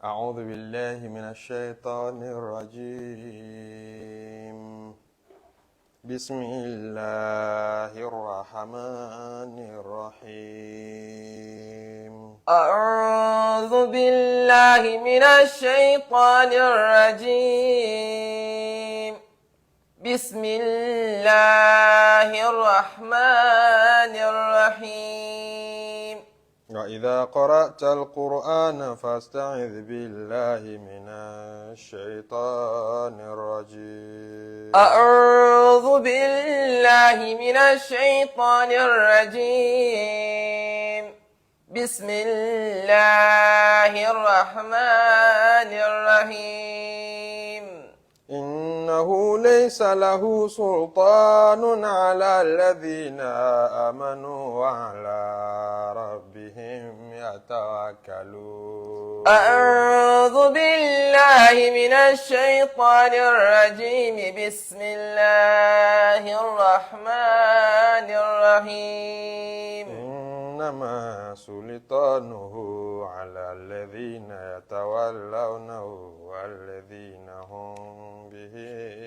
أعوذ بالله من الشيطان الرجيم. بسم الله الرحمن الرحيم. أعوذ بالله من الشيطان الرجيم. بسم الله الرحمن الرحيم. وإذا قرأت القرآن فاستعذ بالله من الشيطان الرجيم. أعوذ بالله من الشيطان الرجيم. بسم الله الرحمن الرحيم. إنه ليس له سلطان على الذين آمنوا وعلى ربهم يتوكلون. أعوذ بالله من الشيطان الرجيم. بسم الله الرحمن الرحيم. إنما سلطانه على الذين يتولونه والذين هم به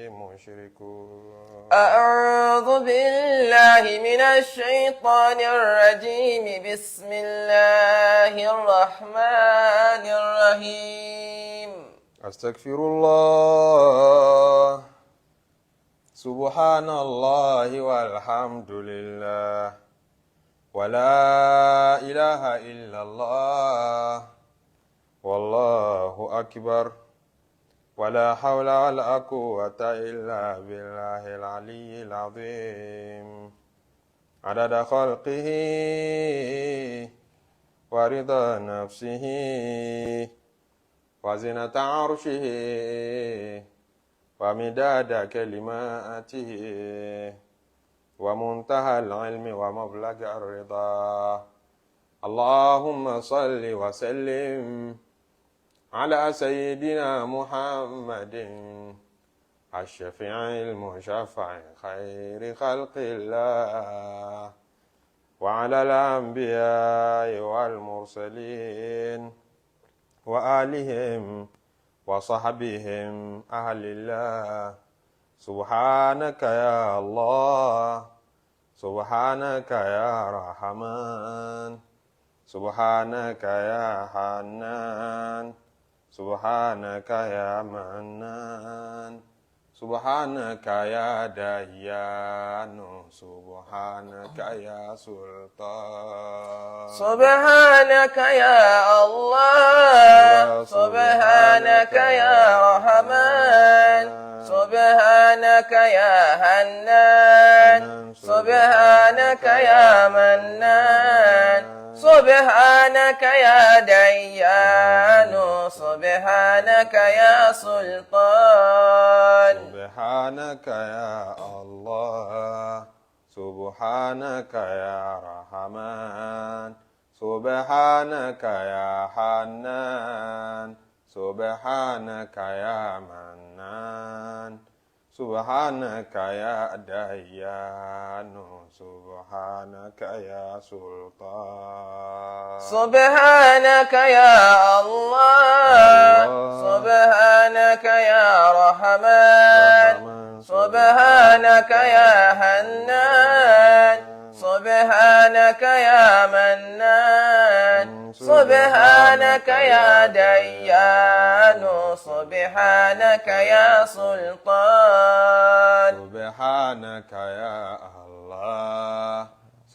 مشركون. أعوذ بالله من الشيطان الرجيم. بسم الله الرحمن الرحيم. أستغفر الله. سبحان الله والحمد لله ولا إله إلا الله والله أكبر ولا حول ولا قوة إلا بالله العلي العظيم. عدد خلقه ورضا نفسه وزنة عرشه ومداد كلماته ومنتهى العلم ومبلغ الرضا. اللهم صل وسلم على سيدنا محمد الشفيع المشفع خير خلق الله وعلى الأنبياء والمرسلين وآلهم وصحبهم أهل الله. سبحانك يا الله، سبحانك يا رحمن، سبحانك يا حنان، سبحانك يا منان، سبحانك يا ديان، سبحانك يا سلطان. سبحانك يا الله، سبحانك يا رحمن، سبحانك يا حنان، سبحانك يا منان، سبحانك يا ديان، سبحانك يا سلطان. سبحانك يا الله، سبحانك يا رحمن، سبحانك يا حنان، سبحانك يا منان، سبحانك يا ديان، سبحانك يا سلطان. سبحانك يا الله، سبحانك يا رحمن، سبحانك يا حنان، سبحانك يا منان، سبحانك يا ديان، سبحانك يا سلطان. سبحانك يا الله،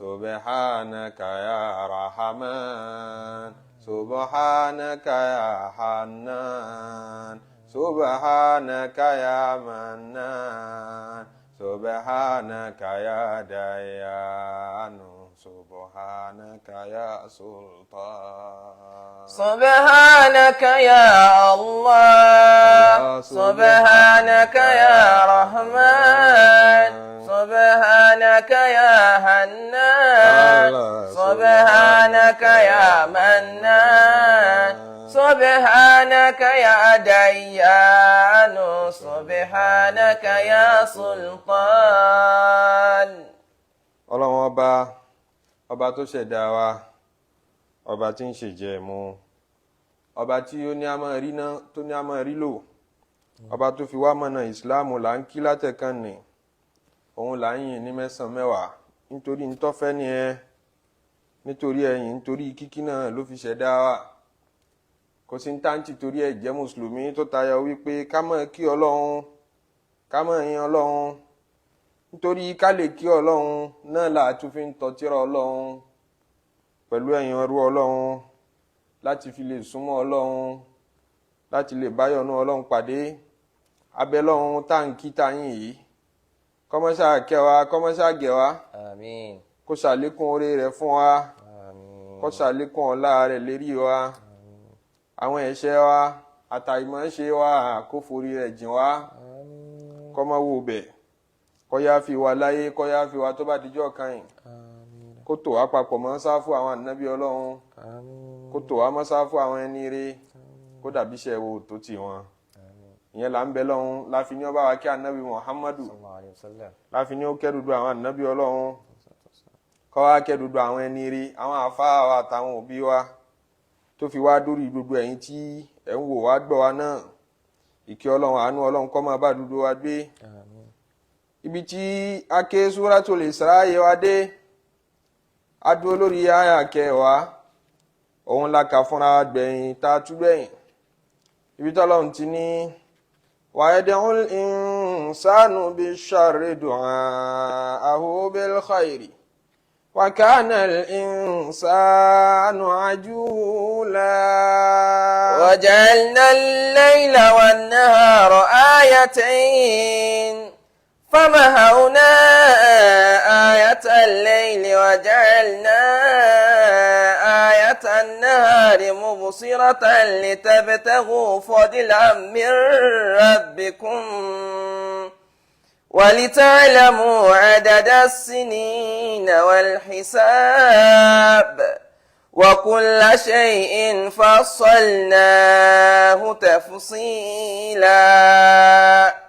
سبحانك يا رحمن، سبحانك يا حنان، سبحانك يا منان، سبحانك يا ديان، سبحانك يا سلطان. سبحانك يا الله، سبحانك يا رحمن، سبحانك يا حنان، سبحانك يا منان، سبحانك يا ديان، سبحانك يا سلطان. Ọlọ́run ọba, ọba tó ṣẹ̀dá wa, ọba tí ń ṣèjẹ̀mú, Ọba tí ó ní a máa rí ná, tó ní a máa rí lò, ọba tó fi wá mọ̀nà ìsìláàmù là ń kí látẹ̀kàn ní òun là ń yìn ní mẹ́sàn-án mẹ́wàá nítorí ntọ́fẹ́ ni ẹ, nítorí ẹ̀yìn, nítorí kíkí náà ló fi ṣẹ̀dá wa. Kò sí táǹtì torí ẹ̀ jẹ́ mùsùlùmí tó tayọ wípé ká máa kí Ọlọ́run, ká máa yìn Ọlọ́run, nítorí ká lè kí Ọlọ́run náà là tún fi ń tọ́tírà Ọlọ́run pẹ̀lú ẹ̀yìn ọrú Ọlọ́run, láti fi lè súnmọ́ Ọlọ́run, láti lè báyọ̀nú Ọlọ́run pàdé. Abẹ́lọ́run táǹkì táyìn yìí, kọ́mọ́ṣá kẹwa, kọ́mọ́ṣá gẹ̀wá. Àmín. Kó ṣàlékún oore rẹ̀ fún wa. Àmín. Kó ṣàlékún ọlá rẹ̀ lérí wa. Àwọn ẹ̀ṣẹ̀ wa àtàìmọ̀ṣe wa, kó forí rẹ̀ jìn wá. Àmín. Kó má wò bẹ̀, kó yá fi wa láyé, kó yá fi wa tó bá dijọ́ kan yìí. Àmín. Kó tò wá papọ̀ mọ́ sáfù àwọn ànábì Ọlọ́run. Àmín. Kó tò wá mọ́ sáfù àwọn ẹni rere, kó dàbí iṣẹ́ wo tó ti wọn. Ìyẹn là ń bẹ lọ́hún láfi ní ọba wa kí ànábì Muhammadu, Sallallahu alayhi wa sallam. láfi ní ó kẹ́dùdú àwọn ànábì Ọlọ́run, kó wá kẹ́dùdú àwọn ẹni rere, àwọn àfáà wa àtàwọn òbí wa, tó fi wá dórí gbogbo ẹ̀yin tí ẹ̀ ń wò wá gbọ́ wa náà. Ìkẹ́ Ọlọ́run, àánú Ọlọ́run kó máa bá dúdú wa gbé. Àmín. Ibi tí a ké Suratul Isra yẹ wa dé, a dúró lórí àyà kẹwàá, òun la kà fúnra gbẹ̀yìn tá a tú gbẹ̀yìn, ibi tọ́lọ́run ti ní wa yad'ul insanu bish-sharri du'a'ahu bil khayri wa kana al-insanu ajula. وجعلنا الليل والنهار آيتين فمحونا آية الليل وجعلنا آية النهار مبصرة لتبتغوا فضلا من ربكم ولتعلموا عدد السنين والحساب وكل شيء فصلناه تفصيلا.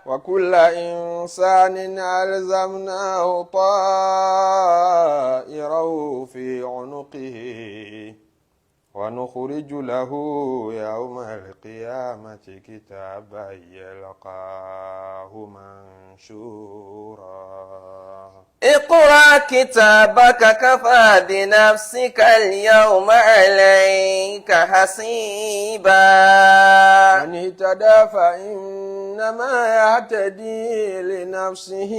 وكل إنسان ألزمناه طائره في عنقه ونخرج له يوم القيامة كتابا يلقاه منشورا. اقرأ كتابك كفى بنفسك اليوم عليك حسيبا. من اهتدى فإنما يهتدي لنفسه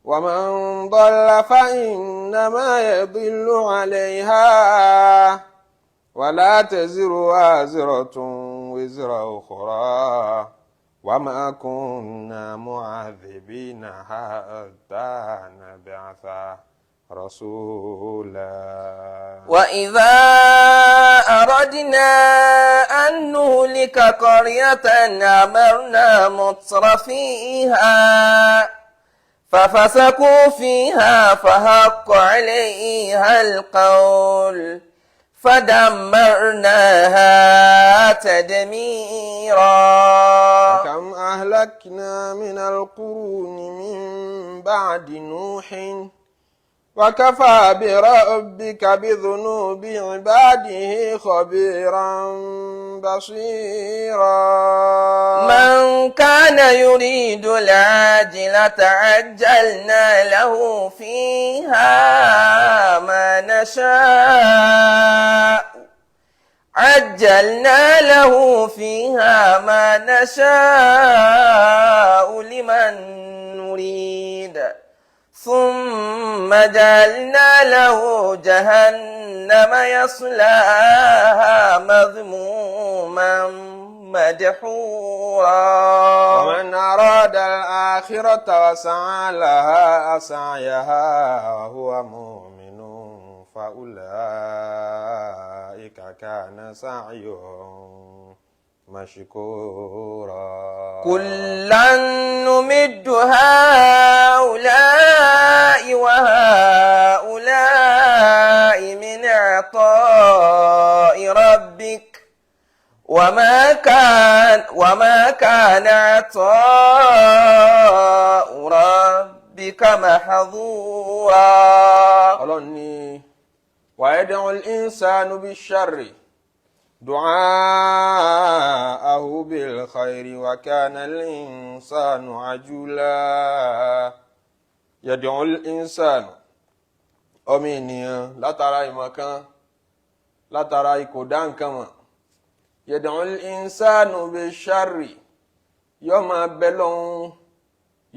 ومن ضل فإنما يضل عليها ولا تزر وازرة وزر أخرى وما كنا معذبين حتى نبعث رسولا. وإذا أردنا أن نهلك قرية أمرنا متر فيها ففسقوا فيها فحق عليها القول فدمرناها تدميرا. وكم أهلكنا من القرون من بعد نوح وكفى بربك بذنوب عباده خبيرا بصيرا. من كان يريد العاجلة عجلنا له فيها ما نشاء عجلنا له فيها ما نشاء لمن نريد ثم جعلنا له جهنم يصلاها مذموما مدحورا. ومن أراد الآخرة وسعى لها سعيها وهو مؤمن فأولئك كان سعيهم مشكورا. كلا نمد هؤلاء وهؤلاء من عطاء ربك وما كان عطاء ربك محظورا. Ọlọ́run ní ويدع الإنسان بالشر Du'aahu bil khairi wa kana al-insanu ajula. Yad'u al-insanu, ọmọ ènìyàn látara ìmọ̀ kan, látara ìkòdá nǹkan mọ̀. Yad'u al-insanu bi-sharri, yóò máa bẹ lọ́hún,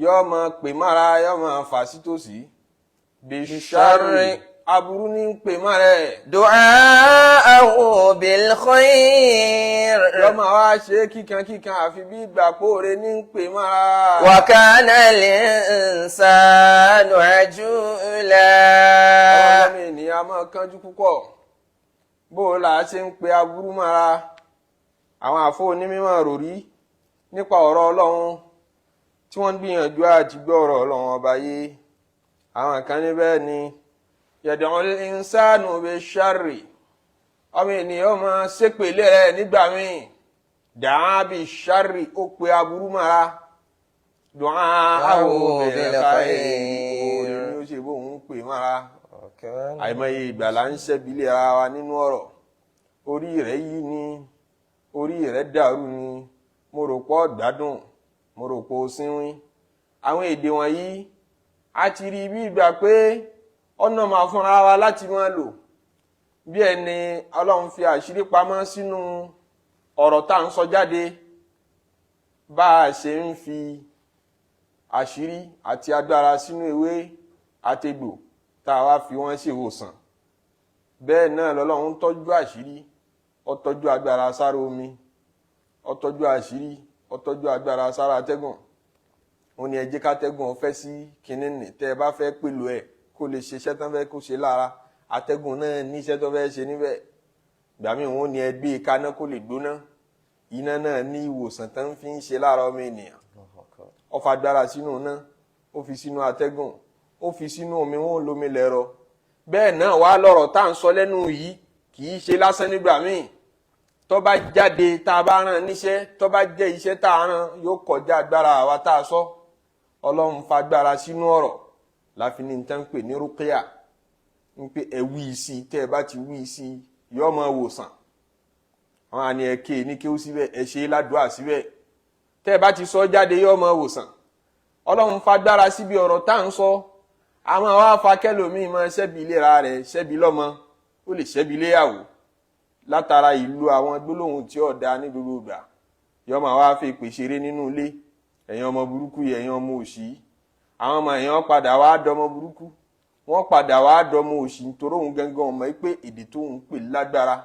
yóò máa pè mára, yóò máa fà sí tòsí. Bi-sharri, aburú ní ń pè mára ẹ̀. دعاءه بالخير. Yóò máa wá ṣe kíkankíkan àfi bí ìgbà póore ní ń pè mára. وكان الإنسان عجولا. Ọlọ́mọ ènìyàn máa kánjú púpọ̀. Bó o là á ṣe ń pe aburú mára? Àwọn àfọ onímọ̀ ròrí nípa ọ̀rọ̀ Ọlọ́run tí wọ́n ń gbìyànjú àti gbọ́ ọ̀rọ̀ Ọlọ́run ọba yé. Àwọn kan ní bẹ́ẹ̀ ni, yad'ul insanu bish-sharri, ọmọ ènìyàn máa ṣépèlé rẹ̀ nígbà míì. Da'a bish-sharri, ó pe aburú mára. Du'a'ahu bil khairi, oore ni ó ṣe bóun ń pè mára. Àìmọye ìgbà là ń ṣẹ́bi lé ara wa nínú ọ̀rọ̀. Orí rẹ̀ yí ni, orí rẹ̀ dàrú ni, mo rò pọ̀ gbádùn, mo rò pọ̀ sínwín. Àwọn èdè wọ̀nyí a ti rí bí ìgbà pé ọ̀nà máa fúnra wa láti máa lò, bí ẹni Ọlọ́run fi àṣírí pamọ́ sínú ọ̀rọ̀ tá à ń sọ jáde. Bá a ṣe ń fi àṣírí àti agbára sínú ewé àtegbò tá a wá fi wọ́n ṣèwòsàn, bẹ́ẹ̀ náà lọ́lọ́run tọ́jú àṣírí, ó tọ́jú agbára sára omi, ó tọ́jú àṣírí, ó tọ́jú agbára sára atẹ́gùn. Ó ní ẹ jẹ́ kátẹ́gùn ó fẹ́ sí kinní nì tẹ́ ẹ bá fẹ́ pèlò ẹ̀ kó lè ṣe iṣẹ́ tán fẹ́ kó ṣe lára. Atẹ́gùn náà níṣẹ́ tó fẹ́ ṣe níbẹ̀. Ìgbà míì wọ́n ní ẹ gbé e kaná kó lè gbóná. Iná náà ní ìwòsàn tán fi ń ṣe lára ọmọ ènìyàn. Ó fa agbára sínú iná, ó fi sínú atẹ́gùn, ó fi sínú omi, wọn ò lómi lẹ́rọ. Bẹ́ẹ̀ náà wá lọ́rọ̀ tá à ń sọ lẹ́nu yìí kì í ṣe lásán. Nígbà míì tó bá jáde, tá a bá rán níṣẹ́, tó bá jẹ́ iṣẹ́ tá a rán, yóò kọjá agbára àwa tá a sọ. Ọlọ́run fagbára sínú ọ̀rọ̀ láfi ní nǹkan pè ní rúkìá, ń pé ẹ wí sí i. Tẹ́ ẹ bá ti wí sí i, yóò máa wòsàn. Wọn á ní ẹ ké ní kéwú síbẹ̀, ẹ ṣe é ládùúà síbẹ̀. Tẹ́ ẹ bá ti sọ jáde, yóò máa wòsàn. Ọlọ́run fagbára síbi ọ̀rọ̀ tá à ń sọ. Àwọn àwọn afakẹ́lòmíì máa ṣẹ́bi ìlera rẹ̀, ṣẹ́bi lọ́mọ, ó lè ṣẹ́bi léyàwó látara ìlú àwọn gbólóhùn tí ó da ní gbogbo ìgbà. Yóò máa wá fi pèsè eré nínú ilé: ẹ̀yin ọmọ burúkú yìí, ẹ̀yin ọmọ òṣì. Àwọn ọmọ èèyàn padà wá dọmọ burúkú, wọ́n padà wá dọmọ òṣì, nítorí òun gangan ọmọ pé èdè tó ń pè lágbára.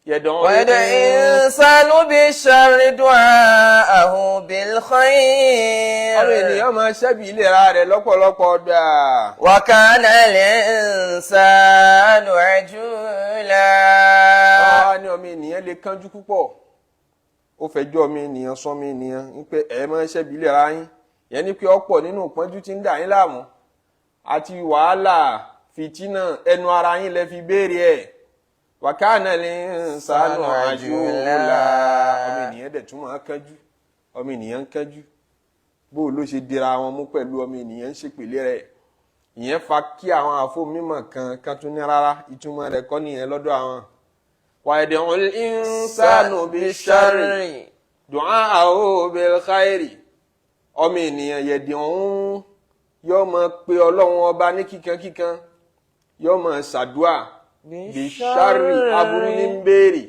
Yẹ̀dọ̀ ويدعو الإنسان بالشر دعاءه بالخير. Ọmọ ènìyàn máa ṣẹ́bi ìlera rẹ̀ lọ́pọ̀lọpọ̀ gbà. وكان الإنسان عجولا. Wá ní ọmọ ènìyàn lè kánjú púpọ̀. Ó fẹjọ́ ọmọ ènìyàn sọmọ ènìyàn ń pé ẹ máa ṣẹ́bi ìlera yín, yẹn ni pé ọ̀pọ̀ nínú ìpọ́njú tí ń dà yín láàmú àti wàhálà fìtínà, ẹnu ara yín lẹ fi béèrè ẹ̀. وكان الإنسان عجولا. Ọmọ ènìyàn dẹ̀ tún máa kánjú. Ọmọ ènìyàn ń kánjú. Bó ló ṣe dira wọn mú pẹ̀lú ọmọ ènìyàn ń ṣèpèlé rẹ̀? Ìyẹn fa kí àwọn àfọmímọ̀ kan kan tún ní rárá, ìtumọ̀ rẹ̀ kọ́ nìyẹn lọ́dọ̀ àwọn. ويدع الإنسان بالشر دعاءه بالخير. Ọmọ ènìyàn yẹ̀dì ọ̀hún yóò máa pe Ọlọ́run ọba ní kíkankíkan, yóò máa ṣàdúà. بالشر, aburú ní ń béèrè,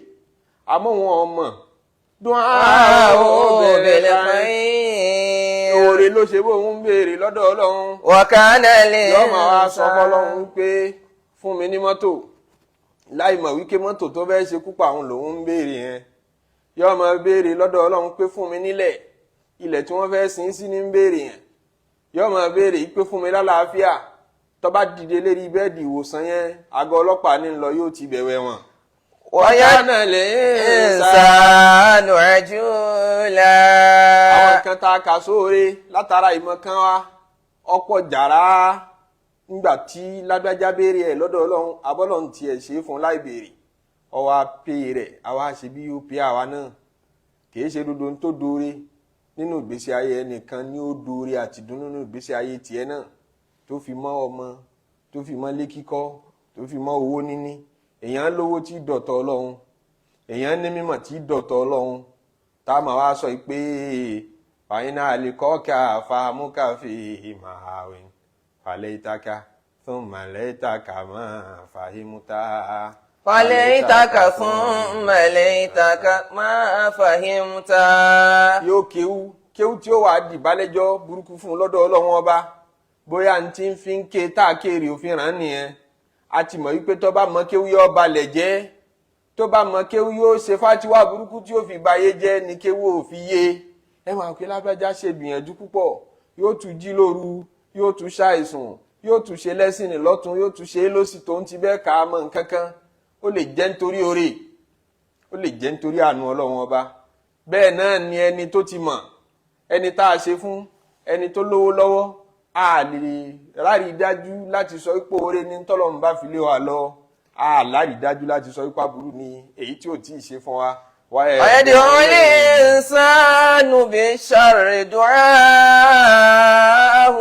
àmọ́ wọn ọmọ دعاءه بالخير, oore ló ṣe bóun ń béèrè lọ́dọ̀ Ọlọ́run. وكان Yóò máa wá sọ fọlọ́run الإنسان pé fún mi ní mọ́tò, láì mọ̀ wípé mọ́tò tó fẹ́ ṣe kú pa òun lòun ń béèrè yẹn. Yóò máa béèrè lọ́dọ̀ Ọlọ́run pé fún mi nílẹ̀, ilẹ̀ tí wọ́n fẹ́ sin sí ní ń béèrè yẹn. Yóò máa béèrè pé fún mi lálàáfíà. Tó bá dìde lérí bẹ́ẹ̀dì ìwòsàn yẹn, àgọ́ ọlọ́pàá ní lọ, yóò ti bẹ̀wẹ̀ wọn. ويدع الإنسان الإنسان عجولا. Àwọn kan tá a kà sóore látara ìmọ̀ kan wa ọ̀pọ̀ jàrá. Ńgbà tí lágbájá béèrè ẹ̀ lọ́dọ̀ Ọlọ́run, abọ́lọ́run tiẹ̀ ṣe é fún láì béèrè, ọwọ́ apè rẹ̀, àwa ṣe bí yóò pé àwa náà. Kì í ṣe dodo tó dóore nínú ìgbésí ayé ẹnìkan ní ó dóore àti dùnnú nínú ìgbésí ayé tiẹ̀ náà, tó fi mọ́ ọmọ, tó fi mọ́ lé kíkọ́, tó fi mọ́ owó níní. Èèyàn lówó tí dọ̀tọ̀ Ọlọ́run, Èèyàn ní mímọ̀ tí dọ̀tọ̀ Ọlọ́run tá a máa wá sọ pé fàyínà àlìkọ́kà fàmúkàfì màáwìn fàlẹ́ìtàkà fún màlẹ́ìtàkà máa fàhímúta. فليتك ثم ليتك ما فهمت. Yóò kéwú kéwú tí ó wàá di balẹ̀jọ́ burúkú fún un lọ́dọ̀ Ọlọ́run Ọba, bóyá n ti fi ń ké tá a kéèrè òfin ràn nìyẹn. A ti mọ̀ wípé tó bá mọ kéwú yóò balẹ̀ jẹ́, tó bá mọ kéwú yóò ṣe fátiwá burúkú tí ó fi bayé jẹ́ ní kéwú ò fi yé. Ẹ máa pé lágbájá ṣe gbìyànjú púpọ̀, yóò tún jí lóru, yóò tún ṣàìsùn, yóò tún ṣe lẹ́sìn lọ́tún, yóò tún ṣe é lọ́sì, tó ń ti bẹ́ẹ̀ kà á mọ̀ nǹkan kan. Ó lè jẹ́ nítorí oore, ó lè jẹ́ nítorí àánú Ọlọ́run Ọba. Bẹ́ẹ̀ náà ni ẹni tó ti mọ̀, ẹni tá a ṣe fún, ẹni tó lówó lọ́wọ́, a lè rárí dájú láti sọ pé oore ní tọ́lọ́run bá fi lé wa lọ, a lárí dájú láti sọ pé aburú ni èyí tí ò tí ì ṣe fún wa. ويدعو الإنسان بالشر دعاءه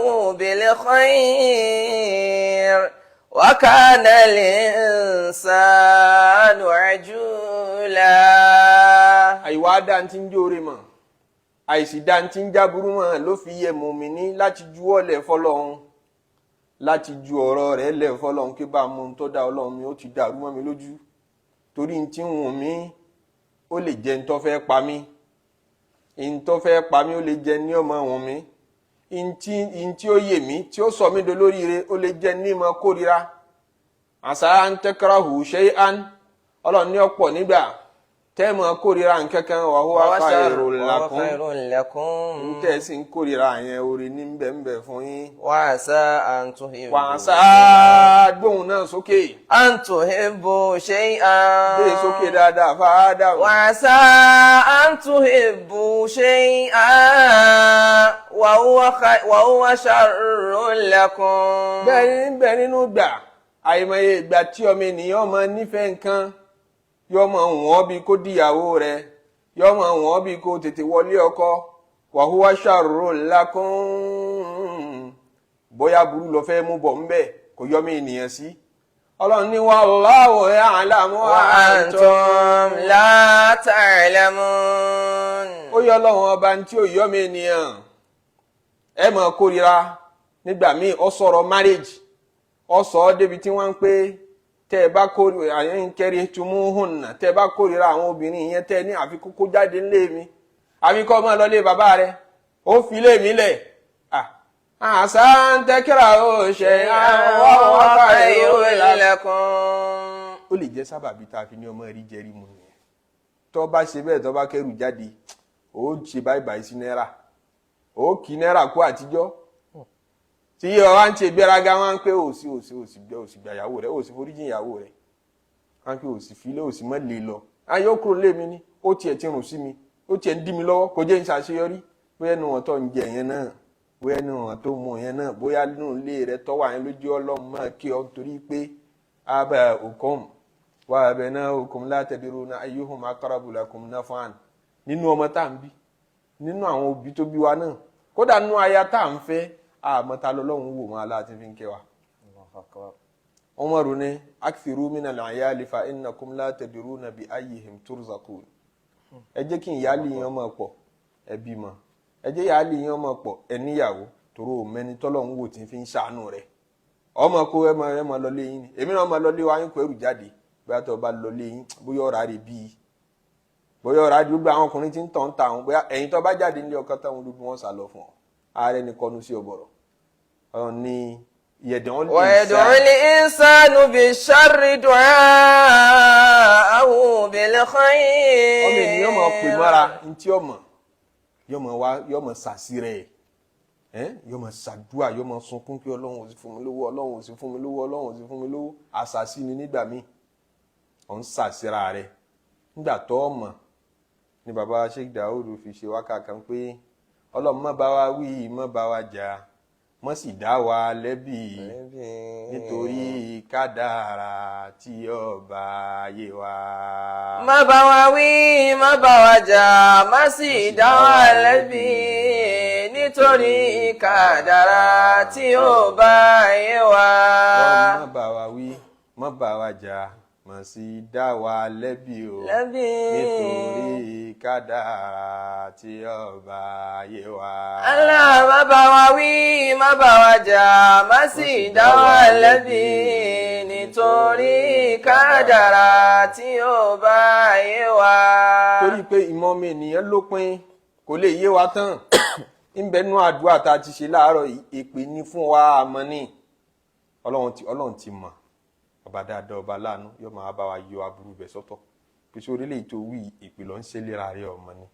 بالخير وكان الإنسان عجولا. Àìwá dá ti ń jóore mọ̀, àìsí dá ti ń jáburú mọ̀ ló fi yẹ mùmíní láti juwọ́ lẹ̀ fọlọ́run, láti ju ọ̀rọ̀ rẹ̀ lẹ̀ fọlọ́run, kí bá mú un tó dá Ọlọ́run mi ó ti dàrú mọ́ mi lójú, torí n ti ń wùn mí ó lè jẹ́ n tó fẹ́ pa mí, n tó fẹ́ pa mí ó lè jẹ́ ní ọmọ wùn mí, n tí ó yè mí tí ó sọ mí dolóríire ó lè jẹ́ ní ìmọ̀ kórira. Àṣà ń takrahu shay'an, Ọlọ́run ní ọ̀pọ̀ nígbà tẹ́ẹ̀mọ̀ kórira nǹkankan, wa huwa khairul lakum. خير لكم. Ń tẹ́ sí ń kórira yẹn, orí ní bẹ́ẹ̀nbẹ́ẹ̀ fún yín. وعسى أن تحبوا Wàásà gbóhùn náà sókè. أن تحبوا شيئا. Gbé sókè dáadáa fáádà. وعسى أن تحبوا شيئا وهو شر لكم. Bẹ́ẹ̀ ní bẹ́ẹ̀ nínú gbà àìmọye ìgbà tí ọmọ ènìyàn máa nífẹ̀ẹ́ nǹkan, yọ mọ̀ wọ́n bí kó díyàwó rẹ̀, yọ mọ̀ wọ́n bí kó tètè wọlé ọkọ, wa huwa sharrun lakum, bóyá burú lọ fẹ́ mú bọ̀ ńbẹ̀ kò yọ mí ènìyàn sí. Ọlọ́run ní wallahu ya'lamu wa antum la ta'lamun. Ó yọ Ọlọ́run Ọba tí ó yọ mí ènìyàn. Ẹ mọ̀ kórira nígbà míì. Ó sọ̀rọ̀ marriage, ó sọ ọ́ débi tí wọ́n ń pé tẹ́ ẹ bá kórìíra àyẹ̀yìn kẹrin tumuhunna, tẹ́ ẹ bá kórìíra àwọn obìnrin yẹn, tẹ́ ẹ ní àfi kókó jáde ńlé mi, àfi kọ́ ọmọ lọlé bàbá rẹ, ó fi lé mi lẹ̀. Àṣà ń tẹ́kẹ́rà ó ṣe àwọn ọkọ̀ lakum. Ó lè jẹ́ sábàbí tá a fi ní ọmọ rí jẹ́rí mu nìyẹn. Tó bá ṣe bẹ́ẹ̀, tó bá kẹ́rù jáde, ó ṣe báyìí báyìí sí náírà, ó kì í náírà kú àtijọ́ tí yíyọ wá ń ṣe ìgbéraga. Wọn ń pé òsì òsì òsì gbẹ òsì gbà ìyàwó rẹ, òsì foríjì ìyàwó rẹ, wọn ń pé òsì filé òsì mọ́ lè lọ ayé ó kúrò lé mi ní, ó tiẹ̀ ti rùn sí mi, ó tiẹ̀ ń dí mi lọ́wọ́, kò jẹ́ ń ṣàṣeyọrí. Bóyá ẹnu wọn tó ń jẹ yẹn náà, bóyá ẹnu wọn tó mú yẹn náà, bóyá nínú ilé rẹ tọ́wọ́ àyẹn lójú Ọlọ́run máa kí ọ, torí pé abẹ́ òkun wà abẹ́ náà òkun látẹ̀dúró náà ayyuhum aqrabu lakum naf'an, nínú ọmọ tá à ń bí, nínú àwọn òbí tó bí wa náà, kódà nínú aya tá à ń fẹ́, àmọ́ ta lọ́lọ́run wò wọn aláàtí fi ń kẹ́ wa. Umaru ní akthiru minal iyali fa innakum la tadruna bi ayyihim turzaqun. Ẹ jẹ́ kí ìyáálé yẹn ọmọ pọ̀, ẹ bímọ, ẹ jẹ́ ìyáálé yẹn ọmọ pọ̀, ẹ níyàwó, tòró mẹni tọ́lọ́run wò tí fi ń ṣàánú rẹ̀. Ọmọ kó ẹ máa ẹ máa lọ lé yín ni, èmi náà máa lọ lé wa yín, kó ẹrù jáde. Bóyá tó bá lọ lé yín, bóyá ọ̀rá rè bíi bóyá ọ̀rá rè gbogbo àwọn ọkùnrin tí ń tàn ń ta àwọn, bóyá ẹ̀yin tó bá jáde nílé ọkọ táwọn olùgbò wọn sá lọ fún ọ, ààrẹ ní kọnu sí ọbọrọ ọ ní yẹdùn. ويدعو الإنسان بالشر دعاءه بالخير. Ọmọ ènìyàn máa pè mọ́ra ntí ọmọ yọmọ wá, yọmọ sàsí rẹ̀ ẹ, yọmọ sàdúà, yọmọ sunkún pé Ọlọ́run ò sì fún mi lówó, Ọlọ́run ò sì fún mi lówó, Ọlọ́run ò sì fún mi lówó. Àṣàsí ni nígbà míì ọ̀ ń sàsíra rẹ̀ nígbà tó ọmọ ni baba Sheikh Daoud fi ṣe wákà kan pé Ọlọ́run má bá wa wí, má bá wa jà, má sì dá wa lẹ́bi nítorí kádàrá tí ọba yé wa. Má bá wa wí, má bá wa jà, má sì dá wa lẹ́bi nítorí kádàrá tí ó bá yé wa. Má bá wa wí, má bá wa jà, Má sì dá wa lẹ́bi o, Lẹ́bi. Nítorí kádàrá tí ọba yé wa. Allah má bá wa wí, má bá wa jà, má sì dá wa lẹ́bi nítorí kádàrá tí ó bá yé wa. Torí pé ìmọ̀ ọmọ ènìyàn lópin, kò lè yé wa tán. Ńbẹ nú àdúrà tá a ti ṣe láàárọ̀ yìí, èpè ní fún wa. Àmọ́ ní Ọlọ́run ti mọ̀, ọba dáadáa, ọba láàánú, yóò máa bá wa yọ aburú bẹ̀ sọ́tọ̀. Pèsè orílẹ̀ ètò wí èpè ló ń ṣe léra rẹ ọmọ ni.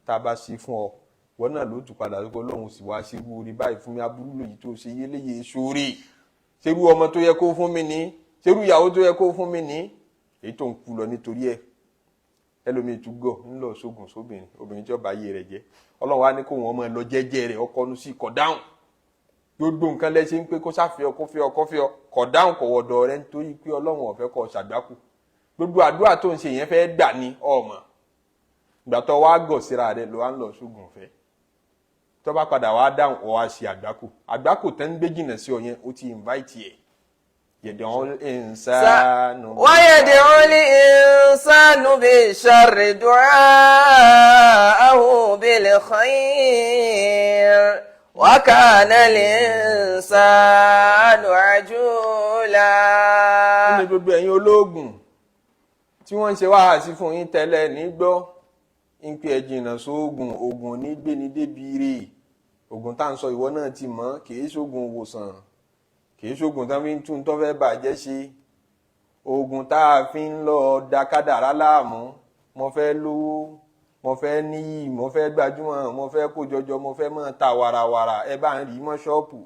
Tá a bá ṣe fún ọ, wọn náà ló tún padà sọ, Ọlọ́run sì wá ṣe irú orí báyìí fún mi, aburú lòyìí tó ṣe yéléyè sórí ṣerú ọmọ tó yẹ kó fún mi ní, ṣerú ìyàwó tó yẹ kó fún mi ní, èyí tó ń kú lọ nítorí ẹ. Ẹlòmíì tún gọ̀ ńlọ sógun sóbìnrin, obìnrin tí ó bá yé rẹ̀ jẹ́. Ọlọ́run wá ní kó wọn máa lọ jẹ́jẹ́ rẹ̀, ọkọ nu sí kọ̀ dáhùn. Gbogbo nǹkan lẹ́sẹ̀ ń pé kó sáfẹ́ ọ, kó fẹ́ ọ, kó fẹ́ ọ, kọ̀ dáhùn, kọ̀ wọ̀dọ̀ rẹ, nítorí pé Ọlọ́run ò fẹ́ kó ṣàgbákù. Gbogbo àdúrà tó ń ṣe yẹn fẹ́ gbà ní ọmọ ìgbà tó wá gọ̀ síra rẹ̀ ló wá ń lọ sógun ọ̀fẹ́. Tó bá padà wá dáhùn, ọ wá ṣe àgbákò. Àgbákò tẹ́ ń gbé jìnnà sí ọ yẹn, ó ti invite ẹ̀ yẹ̀dẹ̀ ìnsánú. ويدعو الإنسان بالشر دعاءه بالخير وكان الإنسان عجولا. Nínú gbogbo ẹ̀yin ológun tí wọ́n ń ṣe wáhásí fún yín tẹ́lẹ̀ nígbọ́ ń pè ẹ́ jìnnà sóògùn. Ògùn ní gbéni débi rè. Ògùn tá à ń sọ, ìwọ náà ti mọ̀, kì í ṣoògùn ìwòsàn, kì í ṣoògùn tá fi ń tún tó fẹ́ bàjẹ́ ṣe, oògùn tá a fi ń lọ da kádàrá láàmú. Mo fẹ́ lówó, mo fẹ́ níyì, mo fẹ́ gbajúmọ̀, mo fẹ́ kó jọjọ, mo fẹ́ máa ta wàràwàrà, ẹ bá ń rí mọ́ ṣọ́ọ̀pù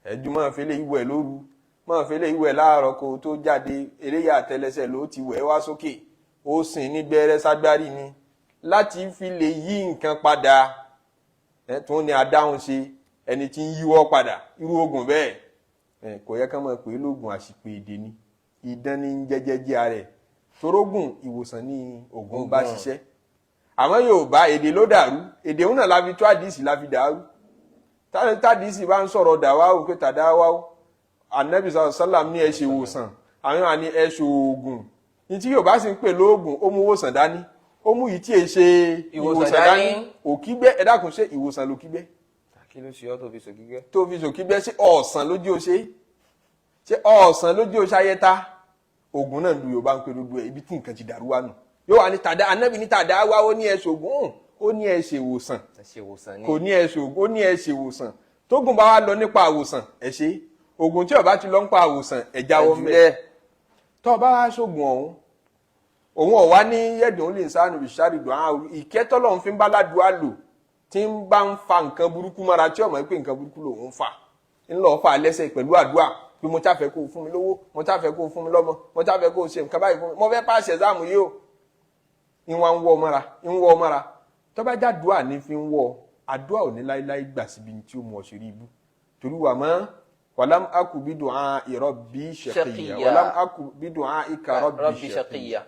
ẹ̀jú, máa fi lè wẹ̀ lóru, máa fi lè wẹ̀ láàárọ̀ kó o tó jáde, eléyà àtẹlẹsẹ̀ ló ti wẹ̀ wá sókè, ó sìn ní gbẹ́rẹ́ ságbárí ni láti fi lè yí nǹkan padà. Ẹ tún ní adáhùn ṣe ẹni tí ń yíwọ́ padà. Irú oògùn bẹ́ẹ̀, ẹ kò yẹ ká máa pè é lóògùn, àṣìpè èdè ni, idán ní ń jẹ́jẹ́jẹ́ rẹ̀. Torógùn ìwòsàn ní oògùn bá ṣiṣẹ́, àmọ́ Yorùbá èdè ló dàrú. Èdè òun náà la fi tó àdìsí la fi dàrú. Tádìsí bá ń sọ̀rọ̀ dàwáwò pé tàdáwáwò, Anabi sàlám ní ẹ ṣe ìwòsàn, àwọn yóò ní ẹ ṣe oògùn. Ní tí Yorùbá sì ń pè lóògùn, ó mú ìwòsàn dání, ó mú yìí tí è ṣe ìwòsàn dání. Òkígbẹ́, ẹ dákun, ṣe ìwòsàn lòkígbẹ́? Kí ló ṣe ọ́ tó fi sòkígbẹ́? Tó fi sòkígbẹ́, ṣé ọ̀sán lójú o ṣe? Ṣé ọ̀sán lójú o ṣayẹta? Oògùn náà lu Yorùbá ń pè lójú ẹ. Ibi tí nǹkan ti dàrú wá nù. Yóò wá ní tàdá, Anabi ní tàdá wá, ó ní ẹ ṣògùn, ó ní ẹ ṣe ìwòsàn. Ẹ ṣe ìwòsàn ni. Kò ní ẹ ṣògùn, ó ní ẹ ṣe ìwòsàn. Tógùn bá wá lọ nípa àwòsàn, ẹ ṣe oògùn. Tí ó bá ti lọ nípa àwòsàn, ẹ jáwọ́ mẹ́. Tó o bá wá ṣògùn ọ̀hún, òun ọ̀wá ní yẹ̀dùn lè sánú ìṣàrìdùn àwọn ìkẹ́tọ́lọ́hún fi ń bá ládùúgbò lò tí ń bá ń fa nǹkan burúkú mọ́ra, tí ọmọ pé nǹkan burúkú lòun ń fà, ńlọ fà lẹ́sẹ̀ pẹ̀lú àdúrà pé mo ṣàfẹ́ kó o fún mi lówó, mo ṣàfẹ́ kó o fún mi lọ́mọ, mo ṣàfẹ́ kó o ṣe nǹkan báyìí fún mi, mo fẹ́ pàṣẹ ẹ̀sáàmù yìí o. Ń wá ń wọ́ mọ́ra, ń wọ́ mọ́ra. Tó bá jàdúrà ní fi ń wọ́, àdúrà ò ní láéláé gbà síbi tí ó mú ọ ṣe rí ibú, torí wà mọ́ ولم أك بدعاء ربي شقيا ولم أك بدعائك رب شقيا.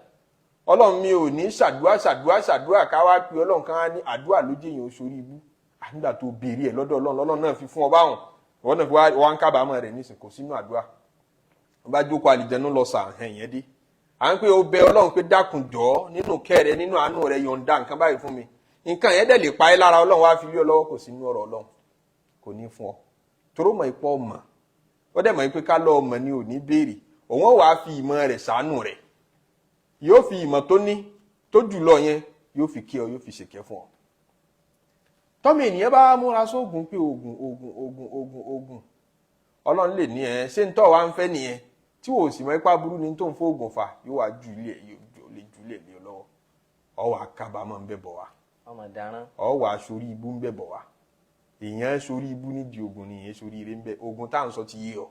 Ọlọ́run, mi ò ní ṣàdúrà ṣàdúrà ṣàdúrà ká wá pé Ọlọ́run kan á ní àdúrà ló jẹ́ èèyàn oṣoorí ibú. Ànígbà tó béèrè ẹ̀ lọ́dọ̀ Ọlọ́run, Ọlọ́run náà fi fún ọ báwọn, ìwọ náà fi wá ń kábàámọ̀ rẹ̀ nísìn. Kò sínú àdúrà. Wọ́n bá jókòó, àlìjẹnu lọ sàn ẹ̀yìn yẹn dé, à ń pé o bẹ Ọlọ́run pé dákun jọ̀ọ́, nínú kẹ́ rẹ, nínú àánú rẹ, yọ̀ǹda nǹkan báyìí fún mi, nǹkan yẹn dẹ̀ lè pa ẹ́ lára, Ọlọ́run wá fi lé ọ lọ́wọ́. Kò sínú ọ̀rọ̀ Ọlọ́run, kò ní fún ọ, toró mọ̀ ipò ọmọ ó dẹ̀ mọ̀ pé ká lọ́ ọmọ ni ò ní béèrè. Òun ó wàá fi ìmọ̀ rẹ̀ ṣàánú rẹ̀, yóò fi ìmọ̀ tó ní tó jùlọ yẹn, yóò fi kí ọ, yóò fi ṣèkẹ́ fún ọ. Tọ́mọ ènìyàn bá múra sóògùn pé oògùn, oògùn, oògùn, oògùn, oògùn, Ọlọ́run lè ní ẹ ṣé ń tọ́ wa ń fẹ́ nìyẹn, tí wò sì mọ ipá burú ni tó ń fóògùn fà, yóò wá ju ilé, yóò lè ju ilé lé ọ lọ́wọ́, ọ wà kábàámọ̀ ń bẹ̀ bọ̀ wá. Ọmọ dáràn. Ọ wà sórí ibú ń bẹ̀ bọ̀ wá. Èèyàn sórí ibú nídìí oògùn ni, èèyàn sórí ire ń bẹ̀. Oògùn tá à ń sọ ti yé ọ.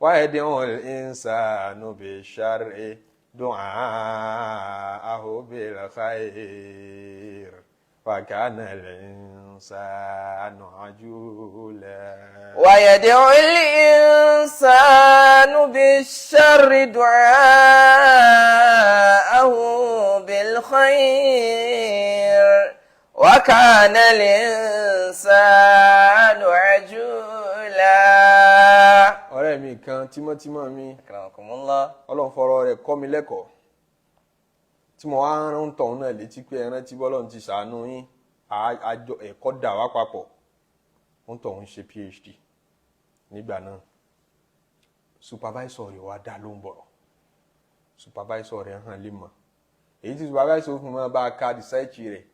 ويدع الإنسان بالشر دعاءه بالخير وكان الإنسان عجولا. ويدعو الإنسان بالشر دعاءه بالخير وكان الإنسان عجولا. Ọ̀rẹ́ mi kan, tímọ́tímọ́ mi. أكرمكم الله. Ọlọ́run fọ̀rọ̀ rẹ̀ kọ́ mi lẹ́kọ̀ọ́. Tí mo wá ń tọ̀hún náà létí pé ẹran tí bọ́lọ́run ti ṣàánú yín, àjọ ẹ̀kọ́ dà wá papọ̀. Ń tọ̀hún ṣe PhD nígbà náà. Supervisor rẹ̀ wá dá lóhùn bọ̀rọ̀, supervisor rẹ̀ hàn lè mọ̀. Èyí tí supervisor fún mi bá a ka research rẹ̀,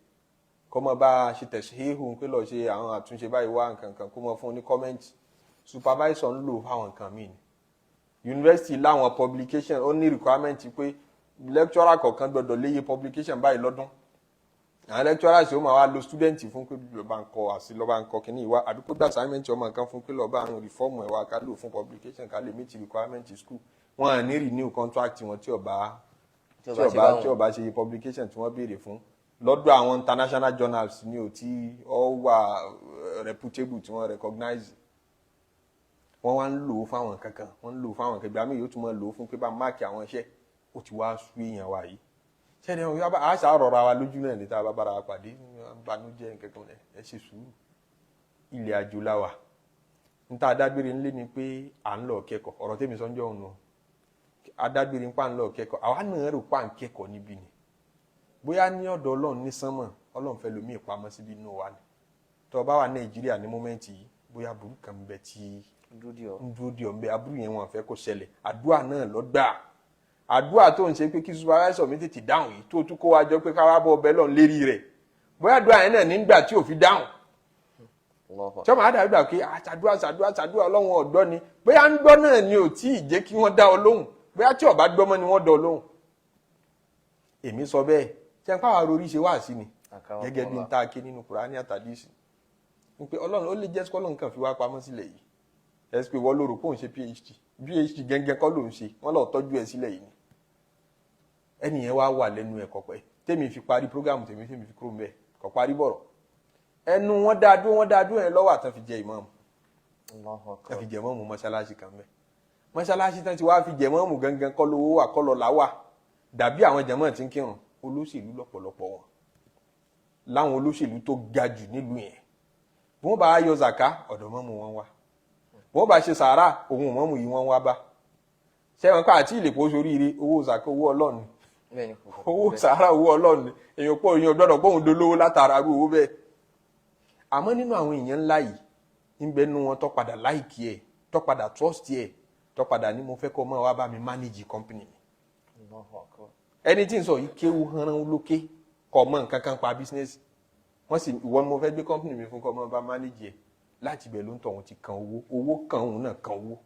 kó mọ bá a ṣe tẹ̀síhìhù pé lọ́ọ́ ṣe àwọn àtúnṣe báyìí wá nǹkan kan, kó mọ fún un ní comment. Supervisor ń lò fáwọn nǹkan míì ni. University láwọn publication, ó ní requirement pé lecturer kọ̀ọ̀kan gbọ́dọ̀ léye publication báyìí lọ́dún. Àwọn lecturers yóò máa wá lo student fún pé lọ́ọ́ bá ń kọ àti lọ́ọ́ bá ń kọ kínní ìwá, àbí kó gbà assignment ọmọ nǹkan fún pé lọ́ọ́ bá ń reform ẹ̀ wá, ká lò fún publication, ká lè meet requirement school. Wọn à ní renew contract wọn tí ó bá tí ó bá ṣe publication tí wọ́n béèrè fún lọ́dọ̀ àwọn international journals ní o tí ó wà reputable, tí wọ́n recognize. Wọ́n wá ń lò ó fáwọn kankan, wọ́n ń lò ó fáwọn kankan. Ìgbà míì yóò tún máa lò ó fún pé bá mark àwọn iṣẹ́. Ó ti wá sú èèyàn wa yìí sẹ́ni ọ̀hún a ṣáà rọra wa lójú náà ní tá a bá bára wa pàdé, banújẹ́ nǹkan kan. Ẹ ṣe sùúrù, ilẹ̀ àjò la wà. Níta adágbére ńlé ni pé à ń lọ kẹ́kọ̀ọ́. Ọ̀rọ̀ tèmi sọ́njọ́ òun nù, adágbére ń pa ń lọ kẹ́kọ̀ọ́. Àwa náà rò pa ń kẹ́kọ̀ọ́ níbí ni, bóyá ní ọ̀dọ̀ Ọlọ́run ní sánmọ̀, Ọlọ́run fẹ́ lomi ìpamọ́ síbi inú wa ni. Tó o bá wà Nàìjíríà ní moment yìí, bóyá burú kan bẹ tí ń dúró di ọ̀ ń bẹ, aburú yẹn wọn fẹ́ kó ṣẹlẹ̀. Àdúrà náà lọ gbà. Àdúrà tó ń ṣe pé kí supervisor mi tètè dáhùn yìí, tó tún kó wa jọ pé ká wá bọ́ ọbẹ̀ lọ́n lérí rẹ̀, bóyá àdúrà yẹn náà nígbà tí ò fi dáhùn tí ọmọ àdàbí gbà pé àṣàdúrà ṣàdúrà ṣàdúrà, Ọlọ́run ọ̀gbọ́ ni. Bóyá ń gbọ́ náà ni ò tí ì jẹ́ kí wọ́n dá ọ lóhùn. Bóyá tí ó bá gbọ́ mọ́ ni wọ́n dá ọ lóhùn. Èmi sọ bẹ́ẹ̀, ṣe ń pàwọn arorí ṣe wá sí ni gẹ́gẹ́ bí n ta ké nínú Kùránì àtàdísì ń pé Ọlọ́run ó lè jẹ́ kọ́lọ́run kàn fi wá pamọ́ sílẹ̀ yìí. Ẹ sì pé wọ́n lóru kóun ṣe PhD, PhD gẹ́gẹ́ kọ́ ló ń ṣe, wọ́n lọ tọ́jú ẹ sílẹ̀ yìí ni. Ẹnì yẹn wá wà lẹ́nu ẹ̀ kọ̀pẹ́ tèmi fi parí program tèmi, tèmi fi kúrò mbẹ́, kọ̀ parí bọ̀rọ̀. Ẹnu wọn dáa dúró, wọn dáa dúró yẹn lọ́wọ́ àtàn fi jẹ ìmáàmù, tán fi jẹ ìmáàmù mọ́ṣáláṣí kan mẹ́. Mọ́ṣáláṣí tán ti wá fi jẹ ìmáàmù gangan kọ́ lówó wà, kọ́ lọ́la wà. Dàbí àwọn jàmáà tí ń kírun, olóṣèlú lọ́pọ̀lọpọ̀ wọn, láwọn olóṣèlú tó ga jù nílùú yẹn. Bí wọ́n bá yọ zaka, ọ̀dọ̀ mọ́mù wọn wá. Bí wọ́n bá ṣe sàárà, òun mọ́mù yìí wọ́n wá bá. Sẹ́wọ̀n ká àti ìlèpọ̀ sóríire? Owó zaka, owó Ọlọ́run, owó sàárà, owó Ọlọ́run. Èèyàn pọ̀, èèyàn gbọ́dọ̀ gbóhùn dolówó látara irú owó bẹ́ẹ̀. Àmọ́ nínú àwọn èèyàn ńlá yìí, ń bẹ nínú wọn tó padà like ẹ̀, tó padà trust ẹ̀, tó padà ní mo fẹ́ kó máa wá bá mi manage company mi. Ẹni tí ń sọ yìí kéwu hánrán lókè, kò mọ nǹkan kan pa business. Wọ́n sì ìwọ ni mo fẹ́ gbé company mi fún, kó máa bá manage ẹ̀. Láti ibẹ̀ ló ń tọ̀ wọ́n ti kan owó, owó kan òun náà, kan owó,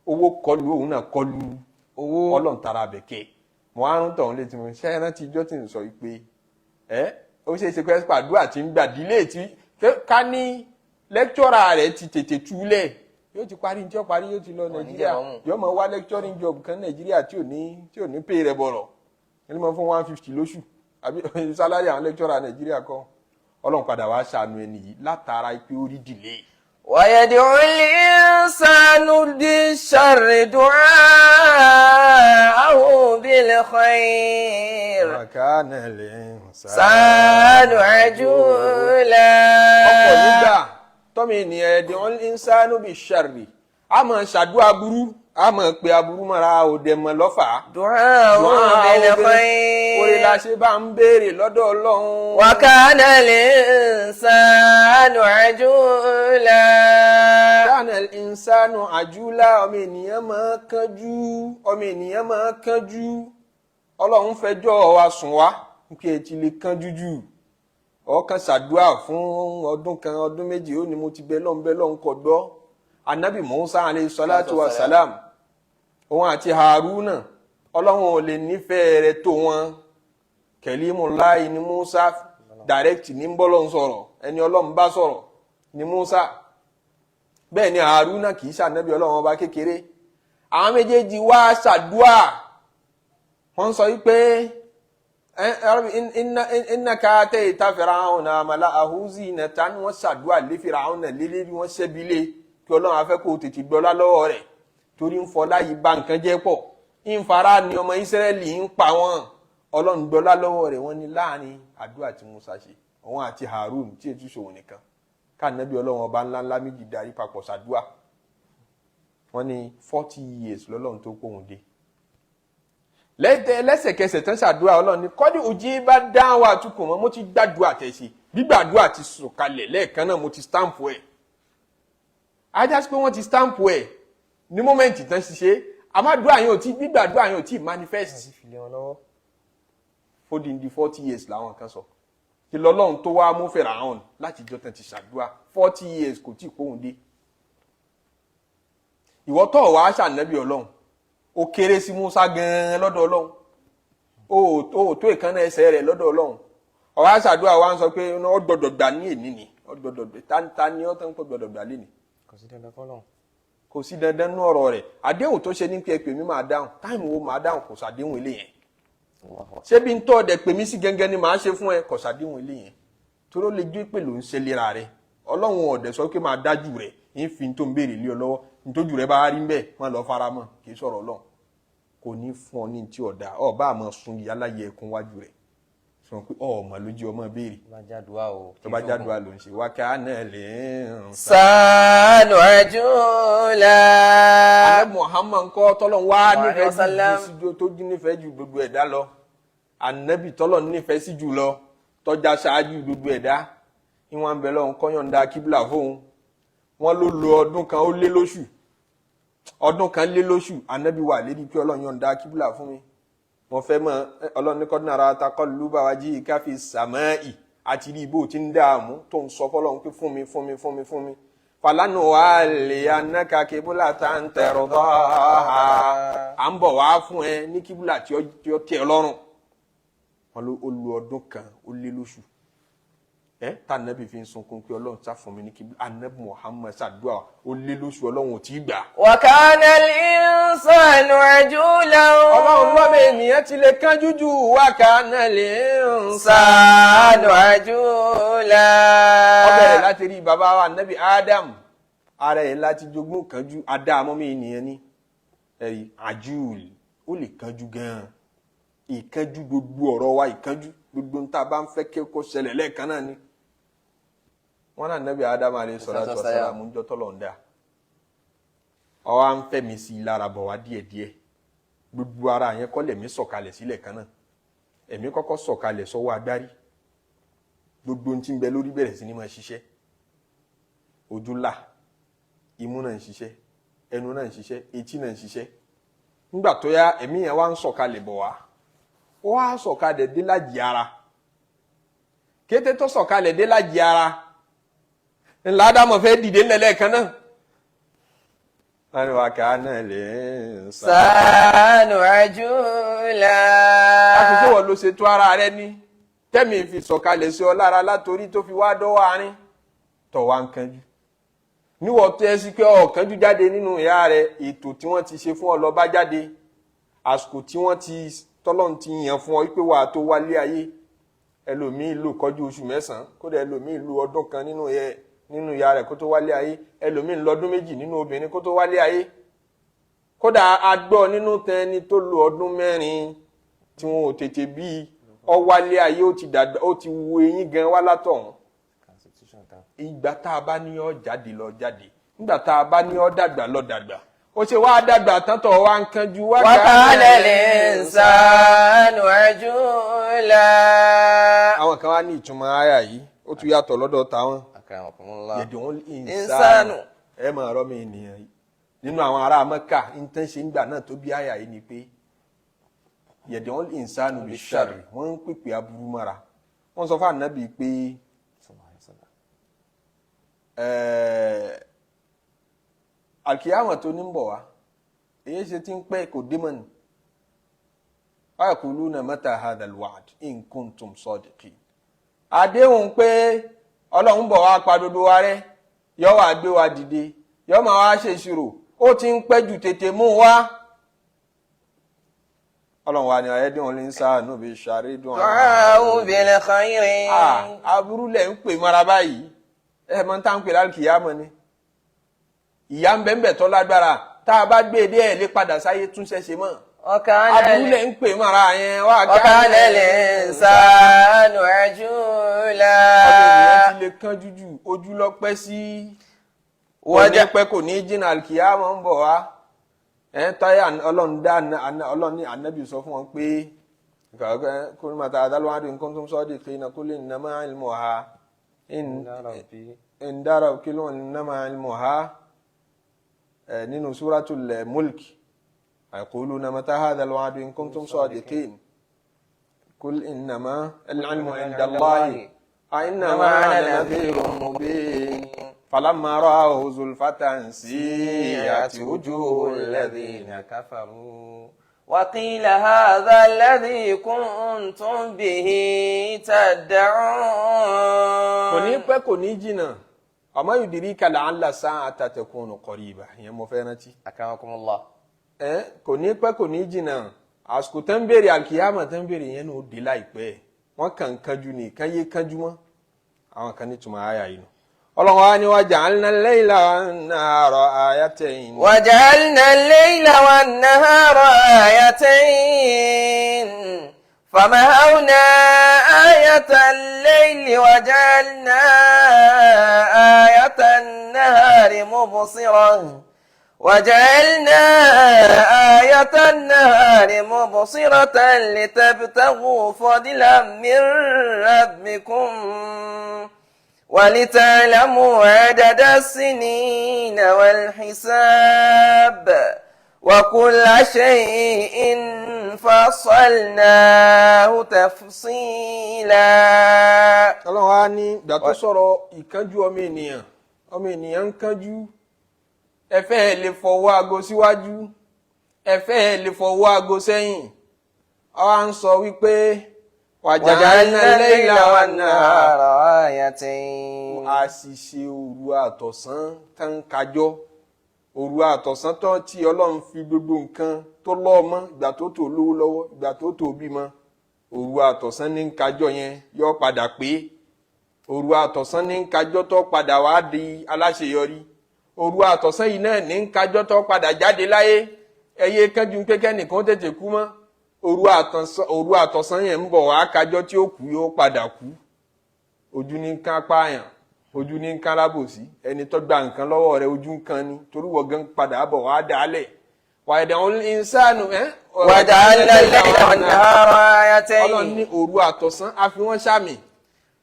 owó kọlu òun náà, kọlu owó. Ọlọ́run tara bẹ̀kẹ́. Mo á ń tọ̀hún létí mo ṣe é rántí ijọ́ tí ń sọ yìí pé ẹ ó ṣe é ṣe pé àdúrà tí ń gbà dílé tí ká ní lecturer rẹ̀ ti tètè túlẹ̀, yóò ti parí ní tí ó parí, yóò ti lọ Wọ́n ní Nàìjíríà, jẹ́ mọ́mù. Yóò máa wá lecturing job kan Nàìjíríà tí ò ní pay rẹ̀ bọ̀rọ̀, ẹni máa fún 150 lóṣù àbí salary àwọn lecturer Nàìjíríà kan. Ọlọ́run padà wá ṣàánú ẹni yìí látara pé ó rí delay. ويدعو الإنسان بالشر دعاءه بالخير وكان الإنسان سان عجولا. Ọ̀pọ̀ nígbà tọ́mi ènìyàn يدعو الإنسان بالشر, a máa ṣàdúrà aburú, a máa pe aburú mọ́ra òde mọ́ lọ́fà. دعاءه Oore la بالخير. ṣe bá ń béèrè lọ́dọ̀ Ọlọ́run. وكان الإنسان عجولا. كان الإنسان عجولا. Ọmọ ènìyàn máa kánjú, ọmọ ènìyàn máa kánjú. Ọlọ́run fẹjọ́ wa sùn wá pé ẹ ti lè kánjú jù. Ọkàn ṣàdúrà fún ọdún kan, ọdún 2, ó ní mo ti bẹ lọ́n bẹ lọ́n, kò gbọ́. Anabi Musa عليه الصلاة والسلام, òun àti Haruna, Ọlọ́run ò lè nífẹ̀ẹ́ rẹ̀ tó wọn. كليم الله ni Musa, direct ní ń bọ́lọ́ ń sọ̀rọ̀, ẹni Ọlọ́run bá sọ̀rọ̀ ni Musa. Bẹ́ẹ̀ ni Haruna kì í ṣànábì Ọlọ́run ọba kékeré. Àwọn méjèèjì wá ṣàdúà, wọ́n sọ wípé إنك آتيت فرعون وملأه زينة. Wọ́n ṣàdúà lé Fìràwọn lélẹ́rí, wọ́n ṣẹ́bi lé kí Ọlọ́run afẹ́ kó tètè gbọ́lá lọ́wọ́ rẹ̀, torí ń fọlá yìí ba nǹkan jẹ́ pọ̀, ń fara ni ọmọ Ísírẹ́lì ń pa wọ́n. Ọlọ́run gbọ́lá lọ́wọ́ rẹ̀. Wọ́n ní láàrin àdúrà tí Musa ṣe, òun àti Harun, tí ètò ìṣòwò nìkan káànábì Ọlọ́run ọba ńláńlá méjì darí papọ̀ ṣàdúà, wọ́n ní 40 years lọ́lọ́run tó kóhun dé. Lẹ́sẹ̀kẹsẹ̀ tán ṣàdúrà, Ọlọ́run ní kọ́dí òjì bá dáhùn àtúkù mọ́, mo ti gbàdúrà tẹ̀sí, gbígbàdúrà ti sọ̀kalẹ̀ lẹ́ẹ̀kan náà, mo ti stamp ẹ̀. Ajá sí pé wọ́n ti stamp ẹ̀ ní moment tán ṣiṣẹ́, àmọ́ àdúrà yẹn ò tí, gbígbàdúrà yẹn ò tí manifest. Ti fi lé wọn lọ́wọ́. Fódìndí 40 years làwọn kan sọ kí lọ́lọ́run tó wá mú Fáráò láti jọ tán ti ṣàdúrà 40 years, kò tí ì kóhun dé. Ìwọ tó wàá ṣànábì Ọlọ́run, ó kéré sí Musa gan-an lọ́dọ̀ Ọlọ́run, ó tó ìkànnà ẹsẹ̀ rẹ̀ lọ́dọ̀ Ọlọ́run. Ọ̀wá ṣàdúrà wa ń sọ pé ó gbọ́dọ̀ gbà ní èní ni, ó gbọ́dọ̀ gbà. Ta ni ó tán kó gbọ́dọ̀ gbà léni? Kò sí dandan fọlọ́run. Kò sí dandan nú ọ̀rọ̀ rẹ̀. Àdéhùn tó ṣe ní pé ẹ pè mí, máa dáhùn, time wo máa dáhùn, kò sàdéhùn ilé yẹn. Ṣé bí n tọ́ ọ̀dẹ̀ pè mí sí gẹ́gẹ́ ni màá ṣe fún ẹ? Kò sàdéhùn ilé yẹn, torí ó lè jó pé ló ń ṣe lera rẹ. Ọlọ́run ọ̀dẹ̀ sọ pé máa dájú rẹ̀ ń fi tó ń béèrè lé ọ lọ́wọ́, ntójú rẹ bá rí ń bẹ́ẹ̀, má lọ fara mọ́. Kì í sọ̀rọ̀ Ọlọ́run kò ní fún ọ ní tí ọ̀dà ọba àmọ́ sun yálà yẹ ẹkún wájú rẹ̀ sọ pé ọmọ lójú ọmọ béèrè. Tó bá jádùá o. Tó bá jádùá ló ń ṣe wákà náà lè ń sànù àjùlá. Ànábì Muhammad ńkọ́, tọ́lọ̀ wá Wa nífẹ̀ẹ́ wasallam. jù tó nífẹ̀ẹ́ jù gbogbo ẹ̀dá lọ, Ànábì tọ́lọ̀ nífẹ̀ẹ́ sí jù lọ, tọ́já ṣáájú gbogbo ẹ̀dá, ìwọ̀n ń bẹ lọ́hùn kọ́yọ̀ǹda kíbla fóun. Wọ́n ló lo ọdún kan ó lé lóṣù, ọdún kan lé lóṣù. Ànábì wà lérí pé Ọlọ́run yọ̀ǹda kíbla fún mi, wọ́n fẹ́ mọ̀. Ọlọ́run ní qad nara taqalluba wajhika fi samai, àti rí ibò tí ń dààmú tó ń sọ fọlọ́run pé fún mi, fún mi, fún mi, fún mi. Falanuwalliyannaka qiblatan tardaha, à ń bọ̀ wá fún ẹ ní kíbla tí ó tẹ́ ọ lọ́rùn. Wọn ló ó lu ọdún kan ó lé lóṣù ẹ tá Ànábì fi ń sunkún pé Ọlọ́run sá fún mi ní kíbla. Ànábì Muhammad ṣàdúrà ó lé lóṣù, Ọlọ́run ò tí ì gbà. وكان الإنسان عجولا. Ọlọ́run lọ́mọ ènìyàn ti lè kánjú jù, وكان الإنسان عجولا. Ó bẹ̀rẹ̀ láti rí bàbá wa Ànábì Adam, ara ẹ̀ láti jogún kánjú. Adáàmọ́ mi ènìyàn ní ẹ̀rí عجول, ó lè kánjú gan-an. Ìkánjú gbogbo ọ̀rọ̀ wa, ìkánjú gbogbo ń tá a bá ń fẹ́ kí kó ṣẹlẹ̀ lẹ́ẹ̀kan náà ni. Wọ́n náà Ànábì Adam alayhi salatu wassalam ń jọ́ tọ́lọ̀ ń dá ọwọ́ à ń fẹ̀mí sí i lára bọ̀ wá díẹ̀díẹ̀. Gbogbo ara yẹn kọ́ lẹ̀mí sọ̀kalẹ̀ sílẹ̀ kan náà. Ẹ̀mí kọ́kọ́ sọ̀kalẹ̀ sọ́wọ́ agbárí, gbogbo ohun tí ń bẹ lórí bẹ̀rẹ̀ sí ní máa ṣiṣẹ́. Ojú là, imú náà ń ṣiṣẹ́, ẹnu náà ń ṣiṣẹ́, etí náà ń ṣiṣẹ́. Nígbà tó yá, ẹ̀mí yẹn wá ń sọ̀kalẹ̀ bọ̀ wá, ó wá sọ̀kalẹ̀ dé lájì ara. Kété tó sọ̀kalẹ̀ dé lájì ara ńlá, Ádámọ̀ fẹ́ dìde ńlẹ̀ lẹ́ẹ̀kan náà. Wọ́n ní وكان الإنسان. الإنسان عجولا. Àkókò wọ́n ló ṣètò ara rẹ ní tẹ́mi fi sọ̀kalẹ̀ sí ọ lára látòrí tó fi wá dọ́wọ́ àárín tọ̀ wá ń kanjú níwọ̀ tó yẹ sí pé ọ̀ kánjú jáde nínú ìyá rẹ. Ètò tí wọ́n ti ṣe fún ọ lọ bá jáde, àsìkò tí wọ́n ti tọ́lọ́run ti yàn fún ọ wípé wàá tó wálé ayé. Ẹlòmíì lò kọjú oṣù 9, kódà ẹlòmíì lò ọdún kan nínú ìyá rẹ̀ kó tó wálé ayé, ẹlòmíì lọ́dún 2 nínú obìnrin kó tó wálé ayé. Kódà a gbọ́ nínú tẹni tó lò ọdún 4 tí wọn ò tètè bí ọ wálé ayé, ó ti dàgbà, ó ti wo eyín gan wá látọ̀hún. Ìgbà tá a bá ní ọ jáde lọ jáde, nígbà tá a bá ní ọ dàgbà lọ dàgbà. Ó ṣe wá dàgbà tán tó wá ń kánjú wá. وكان الإنسان عجولا. Àwọn kan wá ní ìtumọ̀ àyà yìí, ó tún yàtọ̀ lọ́dọ̀ táwọn. أكرمكم الله. يدعو الإنسان. Ẹ máa rọ́ mi ènìyàn yìí nínú àwọn ará Mẹ́kà ń tán ṣe ń gbà náà tó bí àyà yìí ni pé يدعو الإنسان بالشر, wọ́n ń pèpè aburú mọ́ra. Wọ́n sọ fún Ànábì pé àlùkìyámà tó ní ń bọ̀ wá, èyí ṣe tí ń pẹ́ kò dé mọ́ ni. ويقولون متى هذا الوعد إن كنتم صادقين. Àdéhùn pé Ọlọ́run bọ̀ wá pa gbogbo wa rẹ́, yọ wá gbé wa dìde, yọ máa wá ṣe ìṣirò, ó ti ń pẹ́ jù, tètè mú wá. Ọlọ́run wa ni يدعو الإنسان بالشر dùn. دعاءه بالخير. Aburú lẹ̀ ń pè mọ́ra báyìí. Ẹ mọ̀ ń tá ń pè lálùkìyámọ̀ ni ìyá ń bẹ́ẹ̀ tó lágbára, tá a bá gbé e dé, ẹ̀ lé padà sáyé túnṣe ṣe mọ́. وكان Aburú lẹ̀ ń pè mọ́ra yẹn wá. وكان الإنسان عجولا. Ọmọ ènìyàn ti lè kánjú jù, ojú lọ pẹ́ sí. Kò ní pẹ́, kò ní jìnnà, àlùkìyámọ̀ ń bọ̀ wá. Ẹ táyà Ọlọ́run dá Ọlọ́run ní ànábì sọ fún wọn pé kul mata hadhal wa'du in kuntum sadiqina qul innama ilmuha inda rabbi innama ilmuha nínú suratul Mulk yaquluna mata hadhal wa'du in kuntum sadiqin qul innama al-ilmu inda Allahi innama ana nadhirun mubin falamma ra'awhu zulfatan si'at wujuhul ladhina kafaru wa qila hadha alladhi kuntum bihi tad'un. Kò ní pẹ́, kò ní jìnnà. Àmọ́ yudirika la'alla sa'ata takunu qariba, ìyẹn mo fẹ́ rántí. Akramakumullah. Ẹ kò ní pẹ́, kò ní jìnnà. Àsìkò tẹ́ ń béèrè àlùkìyàmọ̀ tẹ́ ń béèrè yẹn ní ó dé láìpẹ́. Wọ́n kàn ń kánjú ní kán yé kánjú mọ́. Àwọn kan ní tùmọ̀ àyà yìí nù. Ọlọ́run wa ni waja'alna al-layla wan-nahara ayatayn. وجعلنا الليل والنهار آيتين فمحونا آية الليل وجعلنا آية النهار مبصرة وجعلنا آية النهار مبصرة لتبتغوا فضلا من ربكم ولتعلموا عدد السنين والحساب وكل شيء فصلناه تفصيلا. Ọlọ́run wa ní ìgbà tó sọ̀rọ̀ ìkánjú ọmọ ènìyàn, ọmọ ènìyàn ń kánjú. Ẹ fẹ́ ẹ lè fọwọ́ aago síwájú, ẹ fẹ́ ẹ lè fọwọ́ aago sẹ́yìn. Àwa ń sọ wípé waja'alna al-layla wan-nahara آيتين. Àṣìṣe òru àtọ̀sán tán kájọ́, òru àtọ̀sán tán tí Ọlọ́run fi gbogbo nǹkan tó lọ́ọ̀mọ́, ìgbà tó tó lówó lọ́wọ́, ìgbà tó tó bímọ, òru àtọ̀sán ní ń kájọ́ yẹn yọ padà pé. Òru àtọ̀sán ní ń kájọ́ tó padà wá di aláṣeyọrí. Òru àtọ̀sán yìí náà ní ń kájọ́ tó padà jáde láyé. Ẹyẹ kánjú pé kẹ́nìkan tètè kú mọ́. Òru àtọ̀sán yẹn ń bọ̀ wá kájọ́ tí ó kú, yóò padà kú. Ojú ní ń kán pààyàn, ojú ní ń kán lábòsí. Ẹni tó gba nǹkan lọ́wọ́ rẹ̀, ojú ń kan ni, torí wọ́n gan padà bọ̀ wá dálẹ̀ wàdàn ìsánù ẹ́. وجعلنا الليل والنهار Ọlọ́run ní آيتين. òru àtọ̀sán a fi wọ́n sàmì.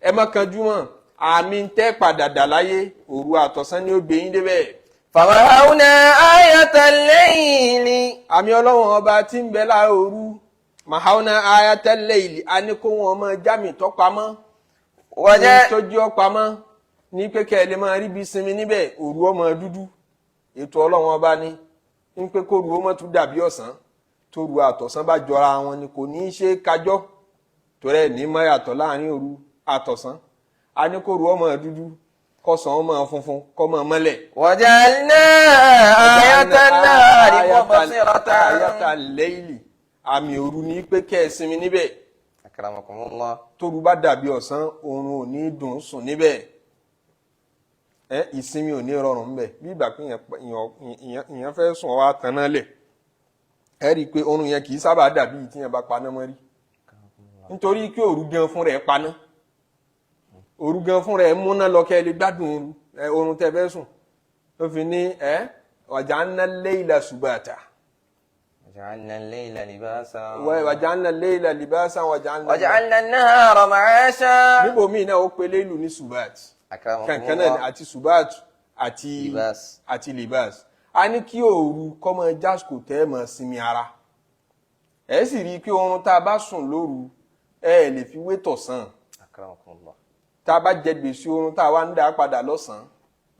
Ẹ má kanjú mọ́, àmì tẹ́ padà dà láyé, òru àtọ̀sán ni ó gbé yín débẹ̀. فمحونا آية الليل. Àmì Ọlọ́run ọba tí ń bẹ láàárọ̀ òru, mahauna ayatal layli, a ní kó wọn máa jámì tọ́pamọ́. وجع Tọ́jú ọpamọ́ ní pé kẹ́ ẹ lè máa rí bí sinmi níbẹ̀. Òru ọmọ dúdú, ètò Ọlọ́run ọba ní ń pé kóru ó mọ̀ tún dàbí ọ̀sán. Tóru àtọ̀sán bá jọra wọn ni kò ní í ṣe é kájọ́, torí ẹ̀ ní mọ́ yàtọ̀ láàrin òru àtọ̀sán. A ní kóru ọmọ dúdú, kọ̀sán ọmọ funfun, kọ́mọ mọ́lẹ̀. وجعلنا آية النهار مبصرة. Ayata layli, àmì òru ní pé kẹ́ ẹ sinmi níbẹ̀. أكرمكم الله. Tóru bá dàbí ọ̀sán, oorun ò ní dùn sùn níbẹ̀. Ẹ ìsinmi ò ní rọrùn níbẹ̀. Bí ìgbà pé èèyàn fẹ́ sùn, wá tanná lẹ̀, ẹ rí i pé oorun yẹn kì í sábà dàbí tí yẹn bá paná mọ́ rí, nítorí pé òru gan fún rẹ̀ paná, òru gan fún rẹ̀ múná lọ kẹ́ ẹ lè gbádùn oorun ẹ oorun tẹ́ fẹ́ sùn. Ó fi ní ẹ waja'alna al-layla subata. وجعلنا الليل لباسا. Waja'alna al-layla libasa waja'alna. وجعلنا النهار معاشا. Níbòmíì náà, ó pe léèlù ní subat. أكرمكم Kankan náà ni الله. àti subat àti libas. Àti libas. A ní kí òru kọ́mọ jásùkò tẹ́ ẹ mọ̀ sinmi ara. Ẹ sì rí i pé oorun tá a bá sùn lóru, ẹ lè fi wé tọ̀sán. أكرمكم الله. Tá a bá jẹ gbèsè oorun tá a wá ń dá padà lọ́sàn-án,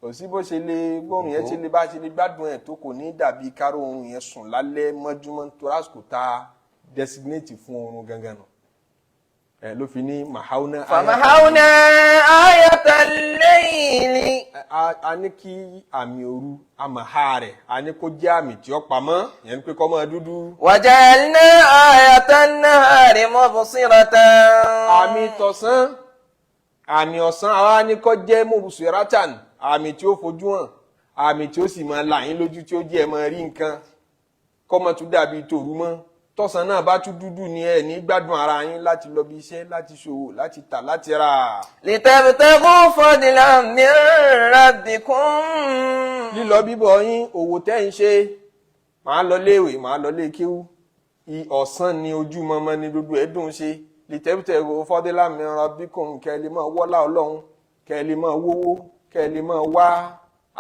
kò sí bó ṣe lè gbóhùn yẹn ṣe lè bá ṣe lè gbádùn ẹ̀ tó, kò ní dàbí káró oorun yẹn sùn lálẹ́ mọ́júmọ́, torí àsìkò tá a designate fún oorun gangan nù ẹ ló fi ní mahauna. فمحونا آية الليل. A ní kí àmì òru àmàhà rẹ̀, a ní kó jẹ́ àmì tí ó pamọ́ yẹn ni pé kó máa dúdú. وجعلنا آية النهار مبصرة. Àmì tọ̀sán, àmì ọ̀sán, àwa ní kó jẹ́ mubsiratan, àmì tí ó fojú hàn, àmì tí ó sì máa là yín lójú, tí ó jẹ́ ẹ máa rí nǹkan, kó má tún dàbí tòru mọ́. Tọ̀sán náà bá tún dúdú ni ẹ ní gbádùn ara yín láti lọ bí iṣẹ́, láti ṣòwò, láti tà, láti rà. لتبتغوا فضلا من ربكم. Lílọ bíbọ̀ yín, òwò tẹ́ ń ṣe, Màá lọ léèwé, màá lọ lé kéwú. Ọ̀sán ni ojú mọ́mọ́ ni gbogbo ẹ̀ dùn ṣe. Lìtẹ́bùtẹ́ fọ́dẹ́là mìíràn bí kò ń kẹ́ ẹ lè máa wọ́lá Ọlọ́run, kẹ́ ẹ lè máa wówó, kẹ́ ẹ lè máa wá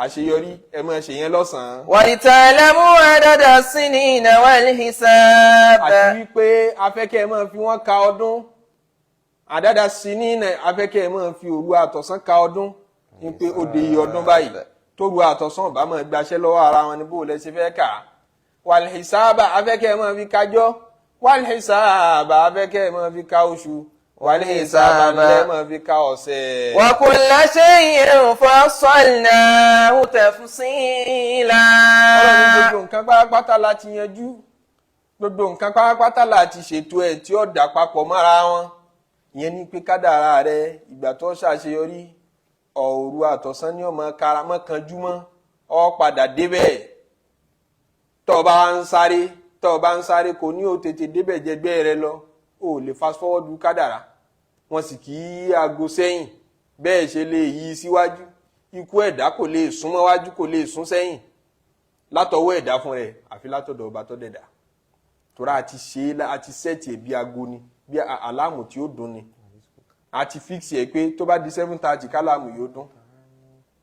àṣeyọrí, ẹ máa ṣe yẹn lọ́sàn-án. ولتعلموا عدد السنين والحساب. Àti wípé afẹ́kẹ́ ẹ máa fi wọ́n ka ọdún, àdáda sí ní ilẹ̀, afẹ́kẹ́ ẹ máa fi òru àtọ̀sán ka ọdún, ní pé ó de iye ọdún báyìí. Tóru àtọ̀sán ọ̀bá máa gbaṣẹ́ lọ́wọ́ ara wọn ní bó lẹ ṣe fẹ́ kà á. Wàlìsáàbà, afẹ́kẹ́ ẹ máa fi kájọ́. Wàlìsáàbà, afẹ́kẹ́ ẹ máa fi ka oṣù. Wàlìsáàbà, ẹ máa fi ka ọ̀sẹ̀. وكل شيء فصلناه تفصيلا. Ọlọ́run ní gbogbo nǹkan pátápátá la ti yanjú, gbogbo nǹkan pátápátá la ti ṣètò ẹ̀ tí ó dà papọ̀ mọ́ra wọn. Ìyẹn ni pé kádàrá rẹ, ìgbà tó ṣàṣeyọrí, òru àtọ̀sán ní ọmọ karamọ́ kanjú mọ́ ọ padà débẹ̀. Tó o bá ń sáré, tó o bá ń sáré, kò ní o tètè débẹ̀ jẹgbẹ́ rẹ lọ. O lè fast forward kádàrá, wọn sì kì í aago sẹ́yìn bẹ́ẹ̀ ṣe lè yí síwájú. Ikú ẹ̀dá kò lè súnmọ́ wájú, kò lè sún sẹ́yìn látọwọ́ ẹ̀dá fún rẹ̀, àfi látọ̀dọ̀ ọba tó dẹ̀dá. Tora àti ṣe é, àti set ẹ̀ bí aago ni, bí alarm tí ó dún ni. Àti fix ẹ̀ pé tó bá di 7:30, kálámù yóò dún.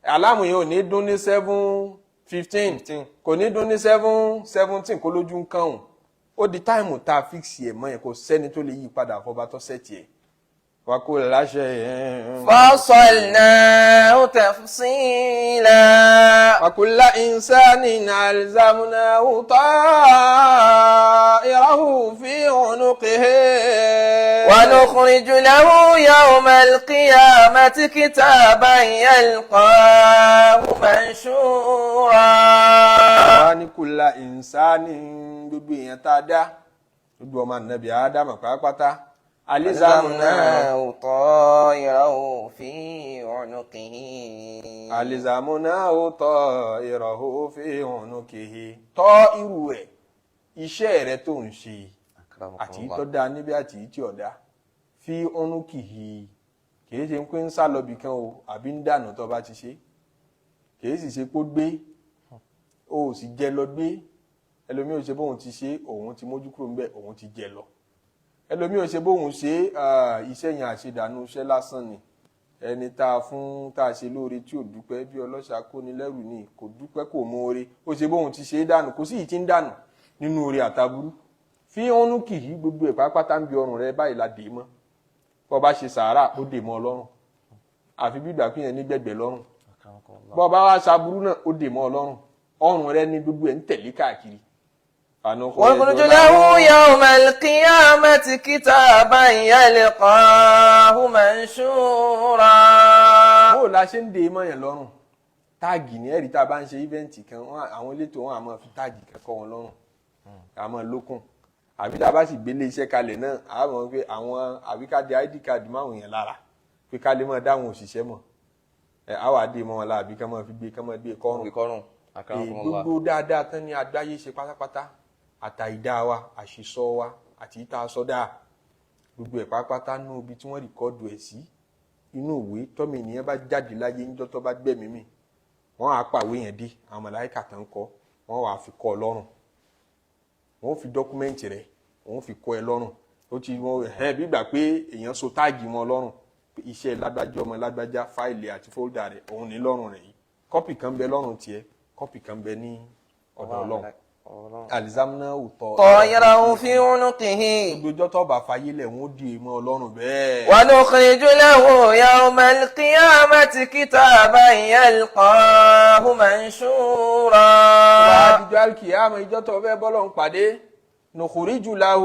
Alarm yẹn ò ní dún ní 7:15, kò ní dún ní 7:17, kó lójú ń kàn ọ́n. Ó di time tá a fix ẹ̀ mọ́ yẹn, kò sẹ́ni tó lè yí padà àfọba tó set ẹ̀ wá kó láṣẹ yẹn. فصلناه تفصيلا. وكل إنسان ألزمناه طائره في عنقه. ونخرج له يوم القيامة كتابا يلقاه منشورا. Wá ní كل إنسان, gbogbo èèyàn tá a dá, gbogbo ọmọ ànábì Ádámà pátápátá, ألزمناه ألزمناه طائره في عنقه. ألزمناه طائره في عنقه. Tọ́ irú rẹ̀, iṣẹ́ rẹ̀ tó ń ṣe, àti tó dáa níbi àti tí ò dáa, في عنقه, kìí ṣe pé ń sá lọ bìkan o, àbí ń dànù tó bá ti ṣe. Kìí sì ṣe kó gbé o, ò sì jẹ lọ gbé. Ẹlòmíì ò ṣe bóun ti ṣe, òun ti mójú kúrò ńbẹ̀, òun ti jẹ lọ. Ẹlòmíì ò ṣe bóun ṣe, iṣẹ́ yẹn àṣedànù iṣẹ́ lásán ni. Ẹni tá a fún, tá a ṣe lóore, tí ò dúpẹ́, bí ọlọ́ṣà kó ni lẹ́rù ni, kò dúpẹ́, kò mọ oore, ó ṣe bóun ti ṣe é dànù. Kò sí ìyí tí ń dànù nínú oore àtàbúrú. Fi عنقه, gbogbo ẹ̀ pátápátá ń bi ọrùn rẹ báyìí la dè mọ́. Bọ́ bá ṣe sàárà, ó dè mọ́ ọlọ́run, àfi bí ìgbà pínyẹn ní gbẹ̀gbẹ̀ lọ́rùn. Bọ́ bá wá ṣaburú náà, ó dè mọ́ ọlọ́run. Ọrùn rẹ ní gbogbo ẹ̀ ń tẹ̀lé káàkiri. ونخرج له يوم القيامة كتابا يلقاه منشورا. Bó la ṣe ń de mọ́ yẹn lọ́rùn? Tag ní ẹ̀rí. Tá a bá ń ṣe event kan, àwọn elétò wọn àmọ́ fi tag kẹ́kọ̀ọ́ wọn lọ́rùn, àmọ́ lókun. Àbí tá a bá sì gbélé iṣẹ́ kalẹ̀ náà, a mọ̀ pé àwọn, àbí ká di ID card máwọn yẹn lára, pé ká lè máa dáwọn òṣìṣẹ́ mọ̀ ẹ, á wàá dé mọ́ wọn la, àbí ká máa fi gbé, ká máa gbé kọ́rùn. Kọ́rùn. Gbogbo dáadáa tán ní agbáyé ṣe pátápátá, àtàìdá wa, àṣìsọ wa, àti ìta sọdá, gbogbo ẹ̀ pátápátá nú ibi tí wọ́n record ẹ̀ sí inú ìwé. Tọ́mọ ènìyàn bá jáde láyé, níjọ́ tó bá gbẹ̀mí mì, wọ́n á pàwé yẹn dé. Àwọn màláíkà tán kọ́, wọ́n wàá fi kọ́ ọ lọ́rùn. Wọ́n fi document rẹ̀, wọ́n fi kọ́ ẹ lọ́rùn. Ó ti wọ́n ẹ̀ bí gbà pé èèyàn so tag mọ́ lọ́rùn pé iṣẹ́ lágbájá, ọmọ lágbájá, fáìlì àti folder rẹ̀, òun ní lọ́rùn rẹ̀ yìí. Copy kan bẹ lọ́rùn tiẹ̀, copy kan bẹ ní ọ̀dọ̀ Ọlọ́run. ألزمناه طائره طائره في عنقه. Gbogbo ọjọ́ tó bá fayé lẹ̀, wọ́n di èèmọ̀ Ọlọ́run bẹ́ẹ̀. ونخرج له يوم القيامة كتابا يلقاه منشورا. Àdìjọ́ alkiyama, ìjọ tó fẹ́ bọ́lọ̀ ń pàdé, نخرج له,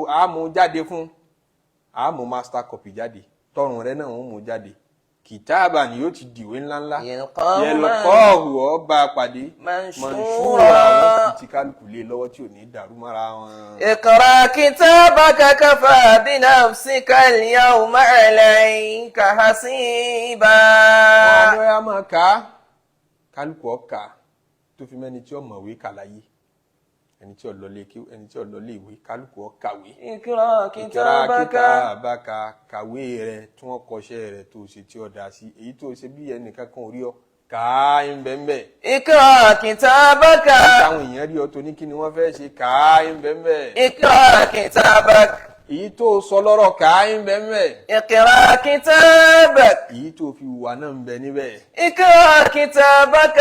àmú jáde fún, àmú master copy jáde, tọrùn rẹ náà ń mú jáde. كتابا ni yóò ti dìwé ńláńlá. يلقاه يلقاه, ọba pàdé. منشورا. منشورا, àwọn fi ti kálukú lé lọ́wọ́ tí ò ní dàrú mọ́ra wọn. اقرأ كتابك كفى بنفسك اليوم عليك حسيبا. Wọn á ní ọyá máa kà á, kálukú ọkà, tó fi mẹ́ni tí ó mọ̀wé kà láyé, ẹni tí ó lọ lé kí, ẹni tí ó lọ lé ìwé, kálukú ó kàwé. اقرأ اقرأ كتابك. كتابك, kàwé rẹ tí wọ́n kọṣẹ́ rẹ tó ṣe tí ó dá sí, èyí tó ṣe bí ẹnìkan kan ò rí ọ. Kàá ń bẹ ń bẹ. اقرأ كتابك. Táwọn èèyàn rí ọ tó ní kí ni wọ́n fẹ́ ṣe, kàá ń bẹ ń bẹ. اقرأ كتابك. Èyí tó sọ lọ́rọ̀, kàá ń bẹ ń bẹ. اقرأ كتابك. Èyí tó fi hùwà náà ń bẹ níbẹ̀. اقرأ كتابك.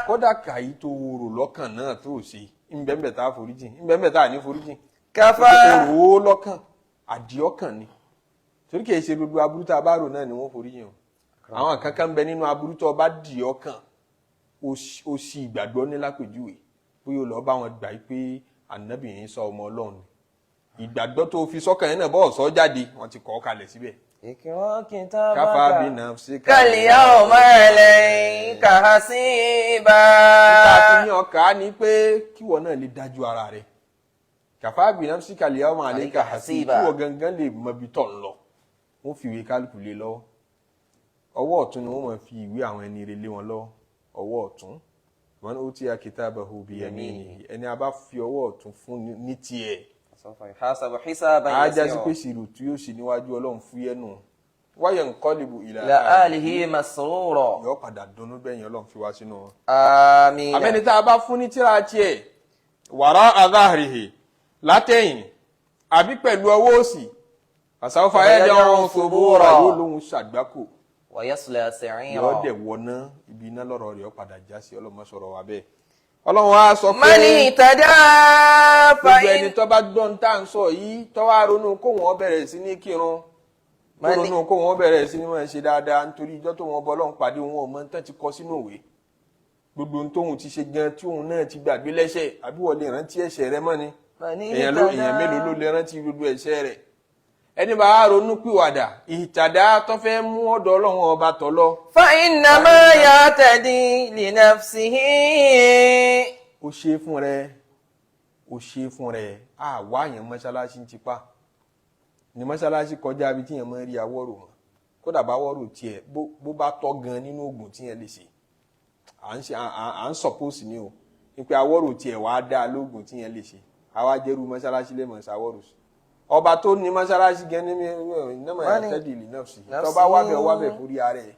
Kódà kàyí tó rò lọ́kàn náà tó ṣe ń bẹ ń bẹ tá a foríjìn, ń bẹ ń bẹ tá a ní foríjìn. كفى. Ó rò ó lọ́kàn, àdìọ́kàn ni, torí kìí ṣe gbogbo aburú tá a bá rò náà ni wọ́n foríjìn o. Àwọn kankan ń bẹ nínú aburú tó o bá dì ọkàn, ó sì ìgbàgbọ́ ní lápèjúwe, bóyá o lọ bá wọn gbà yí pé ànábì yẹn sọ ọmọ Ọlọ́run ni, ìgbàgbọ́ tó fi sọ́kàn yẹn náà bọ́ọ̀ sọ jáde, wọ́n ti kọ́ ọ kalẹ̀ síbẹ̀. اقرأ كتابك. كفى بنفسك اليوم عليك حسيبا. Níta fi ní ọkà ni pé kíwọ náà lè dájú ara rẹ̀. كفى بنفسك اليوم عليك حسيبا, kíwọ gangan lè mọ ibi tó ń lọ. Wọ́n fi ìwé kálukú lé lọ́wọ́. Ọwọ́ ọ̀tún ni wọ́n máa fi ìwé àwọn ẹni rẹ̀ lé wọn lọ́wọ́, ọwọ́ ọ̀tún. من أوتي كتابه بيمينه, ẹni a bá fi ọwọ́ ọ̀tún fún ní tiẹ̀, سوف يحاسب حسابا á já sí يسيرا. pé ìṣirò tí yóò ṣe níwájú Ọlọ́run fúyẹ́ nù. وينقلب إلى إلى أهله مسرورا. Yóò padà dunnú bẹ́yìn. Ọlọ́run fi wá sínú wọn. آمين. Àmẹ́ni tá a bá fún ní tíra tiẹ̀ وراء ظهره, látẹ̀yìn àbí pẹ̀lú ọwọ́ òsì, فسوف يدعو ثبورا, yóò lóhun ṣàgbákò. ويصلى Yóò سعيرا. dẹ̀ wọná, ibi iná lọ́rọ̀ rẹ̀ ó padà já sí. Ọlọ́mọ sọ̀rọ̀ wa bẹ́ẹ̀. Ọlọ́run wa sọ pé من اهتدى gbogbo ẹni فإن tó bá gbọ́n tá à ń sọ yìí, tó wá ronú kó wọ́n bẹ̀rẹ̀ sí ní kírun, kó ronú kó wọ́n bẹ̀rẹ̀ sí ní máa ṣe dáadáa, nítorí ìjọ́ tó wọn bọ́ Ọlọ́run pàdé, wọn ò mọ tán ti kọ sínú òwe gbogbo ohun tóun ti ṣe gan tí òun náà ti gbàgbé lẹ́sẹ̀. Àbí wọ́n lè rántí ẹ̀ṣẹ̀ rẹ mọ́ ni? من Èèyàn ló èèyàn mélòó ló lè rántí gbogbo ẹ̀ṣẹ̀ rẹ̀? Ẹni bá wá ronú pìwàdà, اهتدى, tó fẹ́ mú ọ̀dọ̀ Ọlọ́run ọba tọ̀ lọ, فإنما يهتدي لنفسه. Ó ṣe é fún rẹ, ó ṣe é fún rẹ. Àwa àyàn mọ́ṣáláṣí ń tipa ní mọ́ṣáláṣí kọjá ibi tí yẹn máa ń rí awọ́rò mọ́. Kódà bá awọ́rò tiẹ̀ bó bá tọ́ gan nínú oògùn tí yẹn lè ṣe, à ń ṣe à ń suppose ni o ní pé awọ́rò tiẹ̀ wàá dá lóògùn tí yẹn lè ṣe. Àwa jẹ́rú mọ́ṣáláṣí lè mọ̀ ṣàwọ́rò sí. Ọba tó ní mọ́ṣáláṣí gan ní إنما يهتدي لنفسه, tó bá wábẹ̀ wábẹ̀ fúri ara ẹ̀.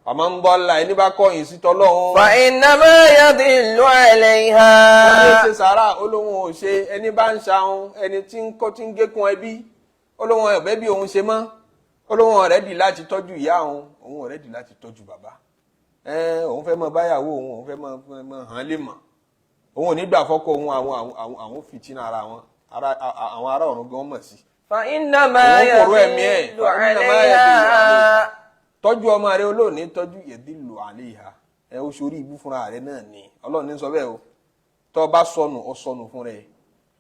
Àmọ́ ń bọ́ la ẹni bá kọ̀yìn sí tọ́lọ́hún, فإنما يضل عليها. wọ́n lè ṣe sàrà, olóhùn ò ṣe. Ẹni bá ń ṣahun, ẹni tí ń kọ́ tí ń gékun ẹbí, olóhùn ọ̀bẹ bí òun ṣe mọ́, olóhùn ọ̀rẹ́ dì láti tọ́jú ìyá òun, òun ọ̀rẹ́ dì láti tọ́jú bàbá ẹ, òun fẹ́ mọ báyàwó òun, òun fẹ́ mọ hàn lè mọ̀, òun ò ní gbà fọ́kọ òun, àwọn fìtínà ara wọn, àwọn ará ọ̀run gan mọ̀ sí. فإنما Òun kò rú ẹ̀mí ẹ̀. يضل فإنما عليها. Tọ́jú ọmọ rẹ, olóòní tọ́jú, يضل عليها, ẹ ó sórí ibú fúnra rẹ náà ni. Ọlọ́run ní sọ bẹ́ẹ̀ o. Tọ́ ọ bá sọnù, ọ sọnù fún rẹ.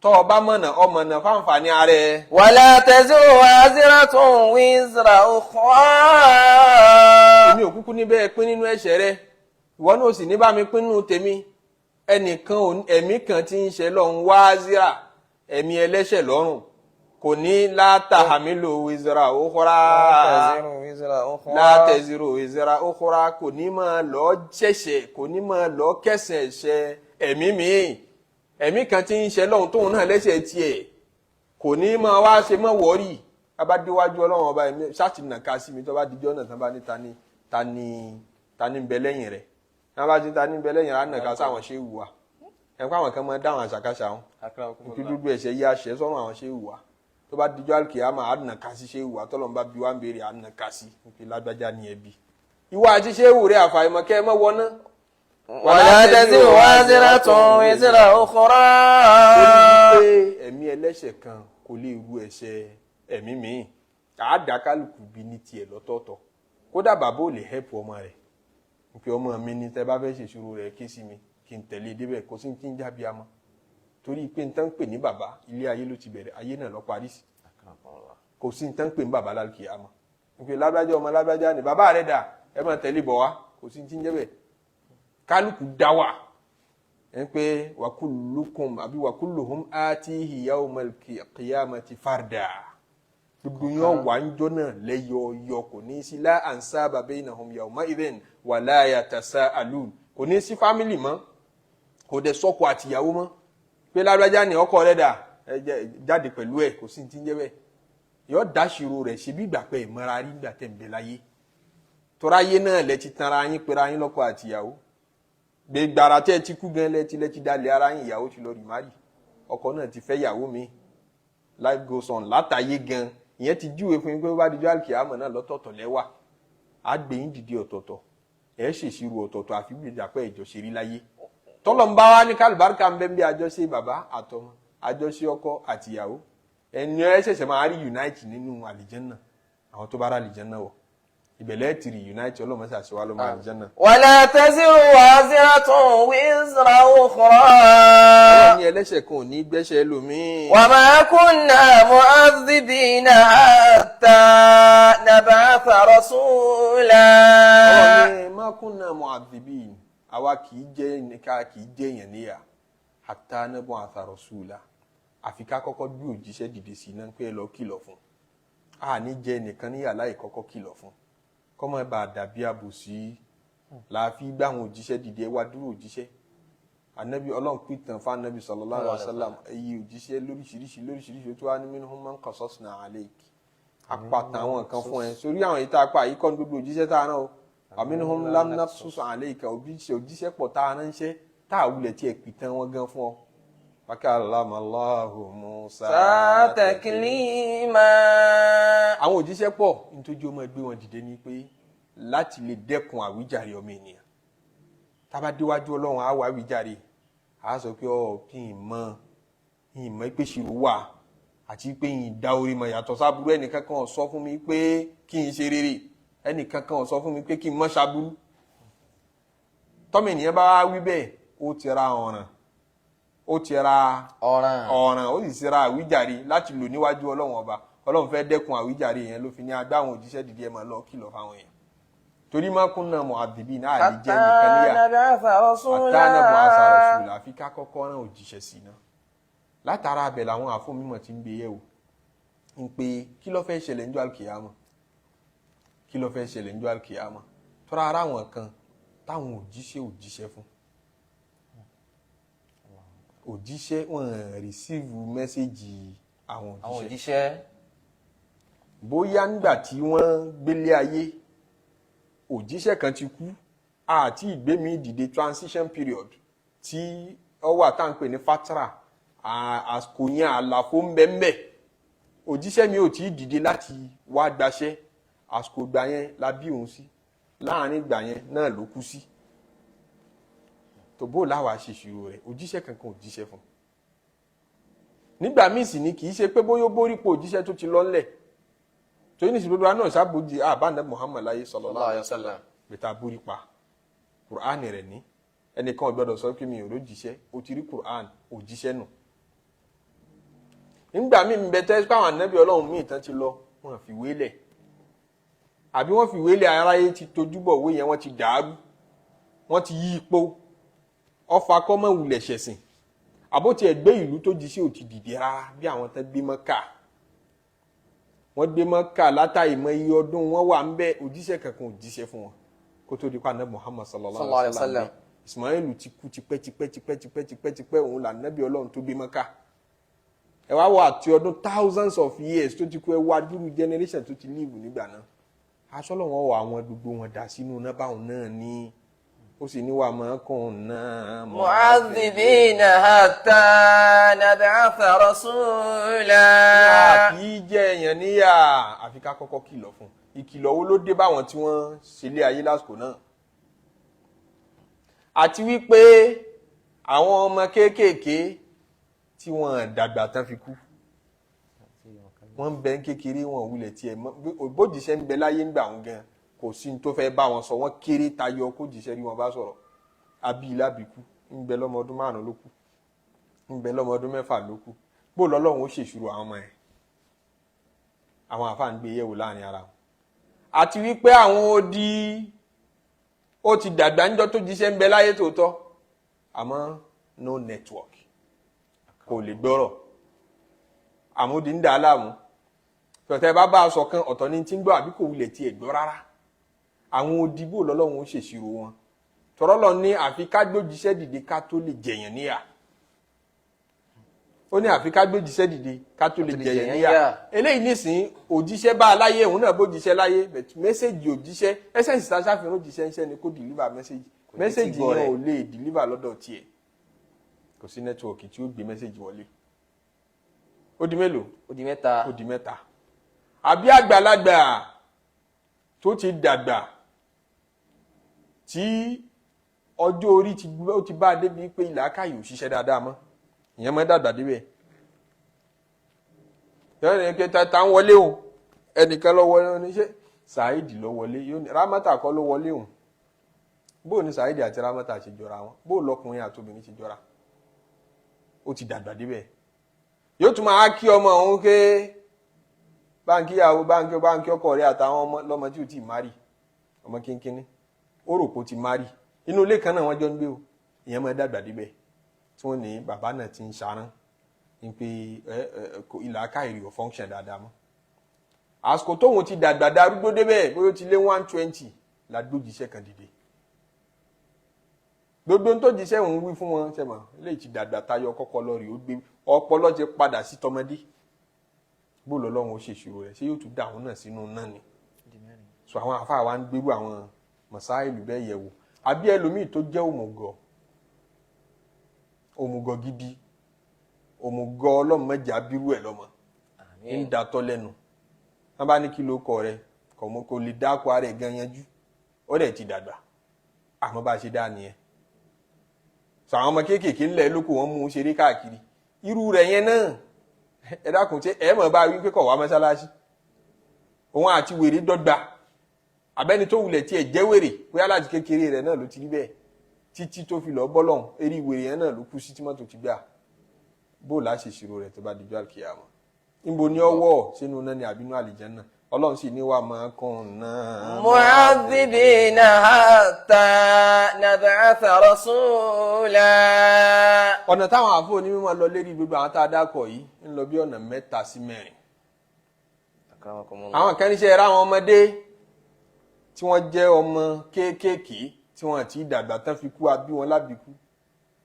Tọ́ ọ bá mọ̀nà, ọ mọ̀nà fáǹfààní ara ẹ. ولا تزر وازرة وزر أخرى. Èmi ò kúkú ní bẹ́ẹ̀ pín nínú ẹ̀ṣẹ̀ rẹ, ìwọ náà sì ní bá mi pín nínú tèmi. Ẹnìkan ẹ̀mí kan tí ń ṣe lọ́hún وازرة, ẹ̀mí ẹlẹ́ṣẹ̀ lọ́rùn kò ní لا تحمل وزر أخرى. تزر وزر أخرى. لا تزر وزر أخرى, kò ní máa lọ ṣẹ̀ṣẹ̀, kò ní máa lọ kẹsẹ̀ ẹ̀ṣẹ̀ ẹ̀mí míì. Ẹ̀mí kan tí ń ṣe lọ́hún tóun náà lẹ́ṣẹ̀ tiẹ̀, kò ní máa wá ṣe mọ́ wọ́ọ̀rì abádéwájú Ọlọ́run ọba. Ẹ̀mí ṣáàtì nàka sí mi tó bá dijọ́ náà, tán bá ní tani tani tani ń bẹ lẹ́yìn rẹ̀, tán bá ti tani ń bẹ lẹ́yìn rẹ̀, á nàka sáwọn ṣé wù wá ẹ̀ kó àwọn kan máa dáhùn àṣàkáṣà wọn nítorí dúdú ẹ̀ṣẹ̀ yí àṣẹ sọ́run àwọn ṣé wù wá. Tó bá dijọ́ àlùkìyámà, á nàka sí ṣé wù wá. Tọ́lọ́run bá bí wá ń béèrè, á nàka sí nípa lágbájá ní ẹbí ìwọ àti ṣé wù rẹ, àfàìmọ̀ kẹ́ ẹ mọ́ wọná. ولا تزر وازرة وزر أخرى. Torí pé ẹ̀mí ẹlẹ́ṣẹ̀ kan kò lè ru ẹ̀ṣẹ̀ ẹ̀mí míì, àádá kálukú bí ní tiẹ̀ lọ́tọ̀ọ̀tọ̀. Kódà bàbá ò lè help ọmọ rẹ̀ pé ọmọ mi ní tẹ́ bá fẹ́ ṣèṣirò rẹ̀, ké sí mi kí n tẹ̀lé débẹ̀. Kò sí kí n jábí amọ́, torí pé n tán pè ní bàbá, ilé ayé ló ti bẹ̀rẹ̀, ayé náà lọ parí sí. Kò sí n tán pè ní bàbá lálùkì àmọ́ pé lágbájá, ọmọ lágbájá ni bàbá rẹ̀ dà, ẹ máa tẹ̀lé bọ̀ wá. Kò sí ti ń jẹ́ bẹ́ẹ̀. Kálukú dá wà ẹ pé وكلكم àbí وكلهم آتيه يوم القيامة فردا, gbogbo yẹn wà ń jọ náà lẹ́yọ̀ọ̀yọ̀. Kò ní sí لا أنساب بينهم يومئذ ولا يتساءلون. Kò ní sí family mọ́, kò dẹ̀ sọ́kọ àtìyàwó mọ́ pé lágbájá ni ọkọ rẹ̀ dà, ẹ jáde pẹ̀lú ẹ̀. Kò sí ti ń jẹ́ bẹ́ẹ̀. Yọ dáṣirò rẹ̀ ṣe bí ìgbà pé ìmọ̀ra rí ìgbà tẹ̀ ń bẹ láyé. Tọ́ra ayé náà lẹ ti tanra yín pera yín lọ́kọ àtìyàwó. Gbẹgbàrà tẹ́ ẹ ti kú gan lẹ ti dalẹ̀ ara yín, ìyàwó ti lọ rí márì, ọkọ náà ti fẹ́ yàwó mi. Life goes on látàyé gan. Ìyẹn ti júwe fún yín pé bá dijọ́ àlùkìyámọ̀ náà, lọ́tọ̀ọ̀tọ̀ lẹ́wà, á gbé yín dìde ọ̀tọ̀ọ̀tọ̀, ẹ̀ ṣèṣirò ọ̀tọ̀ọ̀tọ̀, àfi bí ìjàpẹ́ ìjọ ṣe rí láyé. Tọ́lọ̀ ń bá wa ní kálùbáríkà ń bẹ́ ń bí àjọṣe bàbá àtọmọ, àjọṣe ọkọ àtìyàwó, ẹni ẹ ṣẹ̀ṣẹ̀ máa rí unite nínú àlìjẹ́nnà. Àwọn tó bá rà àlìjẹ́nnà wọ̀, ìbẹ̀lẹ̀ ti rí unite. Ọlọ́mọ ṣàṣewá lọ́mọ àlìjẹ́nnà. ولا تزر وازرة وزر أخرى. Ọlọ́run ní ẹlẹ́ṣẹ̀ kan ò ní gbẹ́ṣẹ̀ ẹlòmíì. وما كنا معذبين حتى نبعث رسولا. Ọlọ́run ní ما كنا معذبين, àwa kì í jẹ́ ká kì í jẹ́ èèyàn níyà, حتى نبعث رسولا, àfi ká kọ́kọ́ gbé òjíṣẹ́ dìde sí iná pé ẹ lọ kìlọ̀ fún. A ní jẹ́ nìkan níyà láì kọ́kọ́ kìlọ̀ fún, kọ́mọ bá a dàbí àbòsí. Làáfi gbé àwọn òjíṣẹ́ dìde. Ẹ wá dúró òjíṣẹ́ anabi. Ọlọ́run pìtàn fún anabi sallallahu alaihi wasallam èyí òjíṣẹ́ lóríṣiríṣi lóríṣiríṣi. Ó tún wá ní منهم من قصصنا عليك, apàtàn àwọn kan fún ẹ sórí àwọn èyí tá a pa yìí kọ́ ní gbogbo òjíṣẹ́ tá a rán o. ومنهم لم نقصص عليك, òjíṣẹ́ pọ̀ tá a ránṣẹ́ tá a wulẹ̀ tiẹ̀ pìtàn wọn gan fún ọ. وكلم الله موسى تكليما. Àwọn òjíṣẹ́ pọ̀. Nítorí ó máa gbé wọn dìde ní pé láti lè dẹ́kun àwíjàre ọmọ ènìyàn. Tá bá déwájú Ọlọ́run, á wá àwíjàre, á sọ pé ọ kí n mọ ìmọ̀ pé ṣìrò wà àti pé yìí dá orí mọ̀ yàtọ̀ sábúrú. Ẹnìkan kan ò sọ fún mi pé kí n ṣe rere, ẹnìkan kan ò sọ fún mi pé kí n má ṣaburú. Tọ́mọ ènìyàn bá wá wí bẹ́ẹ̀, ó ti ra ọ̀ràn, ó ti ra ọ̀ràn. Ọ̀ràn, ó sì ti ra àwíjàre láti lò níwájú Ọlọ́run Ọba. Ọlọ́run fẹ́ dẹ́kun àwíjàre yẹn ló fi ní agbá àwọn òjíṣẹ́ dìde, ẹ̀ máa lọ kìlọ̀ fáwọn èèyàn, torí ما كنا معذبين náà lè jẹ́ nìkan níyà حتى نبعث رسولا. حتى نبعث رسولا, àfi ká kọ́kọ́ rán òjíṣẹ́ sí náà. Látara abẹ làwọn àfọmímọ̀ ti ń gbé yẹ̀wò ń pé kí ló fẹ́ ṣẹlẹ̀ níjọ́ àlùkìyámọ̀, kí ló fẹ́ ṣẹlẹ̀ níjọ́ àlùkìyámọ̀, tọ́ra ara àwọn kan táwọn òjíṣẹ́ òjíṣẹ́ fún òjíṣẹ́ wọn receive message àwọn àwọn òjíṣẹ́. Òjíṣẹ́. Bóyá nígbà tí wọ́n gbélé ayé, òjíṣẹ́ kan ti kú àti ìgbémi dìde, transition period tí ó wà tá à ń pè ní فترة, àsìkò yẹn àlàfo ń bẹ ń bẹ, òjíṣẹ́ mi ò tí ì dìde láti wá gbaṣẹ́. Àsìkò ìgbà yẹn la bí òun sí, láàrin ìgbà yẹn náà ló kú sí. Tó bó láwàá ṣèṣirò rẹ̀, òjíṣẹ́ kankan ò jíṣẹ́ fún un. Nígbà míì sì ni kì í ṣe pé bóyá ó borí pé òjíṣẹ́ tó ti lọ́nlẹ̀ torí ní ìsìnkú náà ṣàbòjì àbáńdá Muhammad láyé sallallahu alaihi wasallam bẹ̀tà borí pa Qur'an rẹ̀ ní. Ẹnìkan ò gbọ́dọ̀ sọ pé mi ò rójíṣẹ́. O ti rí Qur'an, òjíṣẹ́ nù. Nígbà míì ń bẹ tẹ́ pé àwọn ànábì Ọlọ́run míì tán ti lọ, wọn fi wélẹ̀ àbí wọ́n fi wélẹ̀, aráyé ti tojúbọ̀ wé yẹn, wọ́n ti dàrú, wọ́n ti yí ipò ọfà kọ́mọ̀ wulẹ̀ ṣẹ̀sìn, àbótí ẹgbẹ́ ìlú tó jí sí ò ti dìde rárá. Bí àwọn tán gbé Mọ́kà, wọ́n gbé Mọ́kà látàrí mọ iye ọdún wọ́n wà ń bẹ, òjíṣẹ́ kankan ò jíṣẹ́ fún wọn kó tó di pa anabi Muhammad sallallahu alaihi wa sallam. Ismail ti kú tipẹ́ tipẹ́ tipẹ́ tipẹ́ tipẹ́ tipẹ́. Òun là nábì Ọlọ́run tó gbé Mọ́kà. Ẹ wá wọ àti ọdún thousands of years tó ti kú, ẹ wá dúró generation tó ti live nígbà náà. Aṣọ lọ́wọ́ wọ àwọn gbogbo wọn dà sínú náà báwọn náà ní ó sì ní وما كنا معذبين حتى نبعث رسولا. Àfi jẹ́ èèyàn níyà àfi ká kọ́kọ́ kìlọ̀ fún. Ìkìlọ̀ wo ló dé báwọn tí wọ́n ṣe lé ayé lásìkò náà? Àti wípé àwọn ọmọ kéékèèké tí wọ́n dàgbà tán fi kú, wọ́n ń bẹ ń kékeré, wọn wulẹ̀ tiẹ̀ mọ́ bójìṣẹ́ ń bẹ láyé ń gbà wọn gan, kò sí ní tó fẹ́ bá wọn sọ. Wọ́n kéré tayọ kó jíṣẹ́ rí wọn bá sọ̀rọ̀. Abí lábìkú ń bẹ lọ́mọ ọdún 5 ló kú, ń bẹ lọ́mọ ọdún 6 ló kú. Bó lọ́lọ́run ó ṣèṣirò àwọn ọmọ yẹn? Àwọn àfáà ń gbé yẹ̀wò láàrin ara wọn. Àti wípé àwọn odi ó ti dàgbà ńjọ́ tó jíṣẹ́ ń bẹ láyé tòótọ́, àmọ́ no network, kò lè gbọ́rọ̀, àmúdi ń dà á láàmú. Tọ̀tẹ̀ bá bá a sọ kan, ọ̀tọ̀ ní ti ń gbọ́ àbí kò wulẹ̀ tiẹ̀ gbọ́ rárá. Àwọn odi, bó lọ́lọ́run ó ṣèṣirò wọn? Tọ́rọ́ lọ ní àfi ká gbójíṣẹ́ dìde ká tó lè jẹ̀yàn níyà. Ó ní àfi ká gbé òjíṣẹ́ dìde ká tó lè tó lè jẹyẹ jẹ̀yàn níyà. níyà. Eléyìí nísìnyí, òjíṣẹ́ bá a láyé, òun náà bójíṣẹ́ láyé, but message òjíṣẹ́, essence tá a ṣàfihàn òjíṣẹ́ ńṣẹ́ ni kó deliver message. Kò ní Message tí gbọ́ yẹn rẹ̀. ò lè deliver lọ́dọ̀ tiẹ̀, kò sí network tí ó gbé message wọlé. Ó di mélòó? Ó di mẹ́ta. Ó di mẹ́ta. Àbí àgbàlagbà tó ti dàgbà, tí ọjọ́ orí ti ó ti bá a débi pé ìlàkàyè ò ṣiṣẹ́ dáadáa mọ́, ìyẹn mọ́ dàgbà débẹ̀ yọ̀ọ́ ní kí ta ń wọlé o, ẹnìkan lọ wọlé, ní ṣe Saheed lọ wọlé, yóò ní Ramata kọ́ ló wọlé o. Bó ní Saheed àti Ramata ṣe jọra wọn? Bó lọkùnrin àti obìnrin ṣe jọra? Ó ti dàgbà débẹ̀, yóò tún máa kí ọmọ òun ké báńkì ìyàwó, báńkì báńkì ọkọ rẹ̀ àtàwọn ọmọ lọ́mọ tí ò tí ì marry, ọmọ kínkínní, ó rò pé ó ti marry. Inú ilé kan náà wọ́n jọ ń gbé o. Ìyẹn máa dàgbà débẹ̀ tí wọ́n ní bàbá náà ti ń ṣarán ní pé ẹ ẹ kò ìlàkàyè ò function dáadáa mọ́. Àsìkò tóun ti dàgbà darúgbó débẹ̀, bóyá ó ti lé 120, làgbójíṣẹ́ kan dìde. Gbogbo tó jíṣẹ́ òun wí fún wọn, ṣe mọ̀, eléyìí ti dàgbà tayọ kọ́kọ́ lọ rí, ó gbé ọpọlọ ti padà sí tọmọdé. Bó lọ́lọ́run ó ṣèṣirò rẹ̀, ṣé yóò tún dà òun náà sínú náà ni? So àwọn àfáà wa ń gbérú àwọn mọ̀sáìlú bẹ́ẹ̀ yẹ̀ wò. Àbí ẹlòmíì tó jẹ́ òmùgọ̀, òmùgọ̀ gidi, òmùgọ̀ ọlọ́mọdé abirú ẹ̀ lọ́mọ ń datọ́ lẹ́nu, wọ́n bá ní kí ló kọ rẹ, kò mọ, kò lè dáko ara ẹ̀ gan yanjú, ó dẹ̀ ti dàgbà. Àmọ́ bá a ṣe dá nìyẹn. Sọ àwọn ọmọ kéékèèké ńlẹ̀ lóko, wọn mú un ṣeré káàkiri. Irú rẹ̀ yẹn náà, ẹ dákun, ṣé ẹ mọ̀ bá wí pé kọ̀ wá mọ́ṣáláṣí? Òun àti wèrè dọ́gba. Abẹ́ni tó wulẹ̀ tiẹ̀ jẹ́ wèrè, bóyá láti kékeré rẹ̀ náà ló ti rí bẹ́ẹ̀ títí tó fi lọ́ọ́ bọ́lọ́hún, eré wèrè yẹn náà ló kú sí tí mọ́tò ti gbà. Bó láà ṣe ṣírò rẹ̀ tó bá dijọ́ àlùkìyámọ̀? Níbo ni ọwọ́ sínú náà ni àbínú àlìjánnà? Ọlọ́run sì ní wà máa kàn náà. معذبين حتى نبعث رسولا. Ọ̀nà táwọn àfọ onímọ̀ lọ lérí gbogbo àwọn tá a dákọ̀ yìí ń lọ bí ọ̀nà mẹ́ta sí mẹ́rin. أكرمكم الله. Àwọn kan níṣẹ́ ra àwọn ọmọdé tí wọ́n jẹ́ ọmọ kéékèèké tí wọ́n ti dàgbà tán fi kú, àbí wọn lábìkú,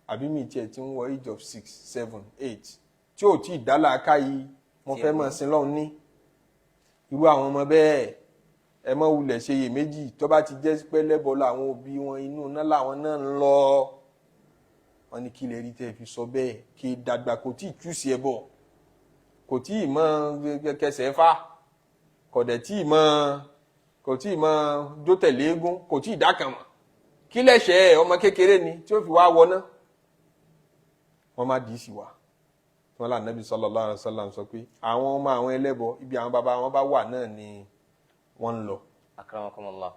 àbí mi tiẹ̀ ti ń wọ age of 6, 7, 8 tí ò tí ì dá làákà yìí, wọ́n fẹ́ mọ̀ sí lọ́hùn ní irú àwọn ọmọ bẹ́ẹ̀, ẹ mọ̀ wulẹ̀ ṣe iyèméjì, tó bá ti jẹ́ pé lẹ́bọ̀ làwọn òbí wọn, inú iná làwọn náà ń lọ. Wọ́n ní kí lè rí tẹ́ fi sọ bẹ́ẹ̀? Kí dàgbà, kò tí ì túṣì ẹ bọ̀, kò tí ì mọ kẹsẹ̀ fà, kò dẹ̀ tí ì mọ, kò tí ì mọ jó tẹ̀lé eégún, kò tí ì dákàn mọ̀, kí lẹ́sẹ̀ ọmọ kékeré ni tí ó fi wá wọná? Wọ́n má dì í sí wa. Wọn là Nàbí sallallahu alaihi wasallam sọ pé àwọn ọmọ àwọn ẹlẹ́bọ, ibi àwọn bàbá wọn bá wà náà ni wọ́n ń lọ. أكرمكم الله.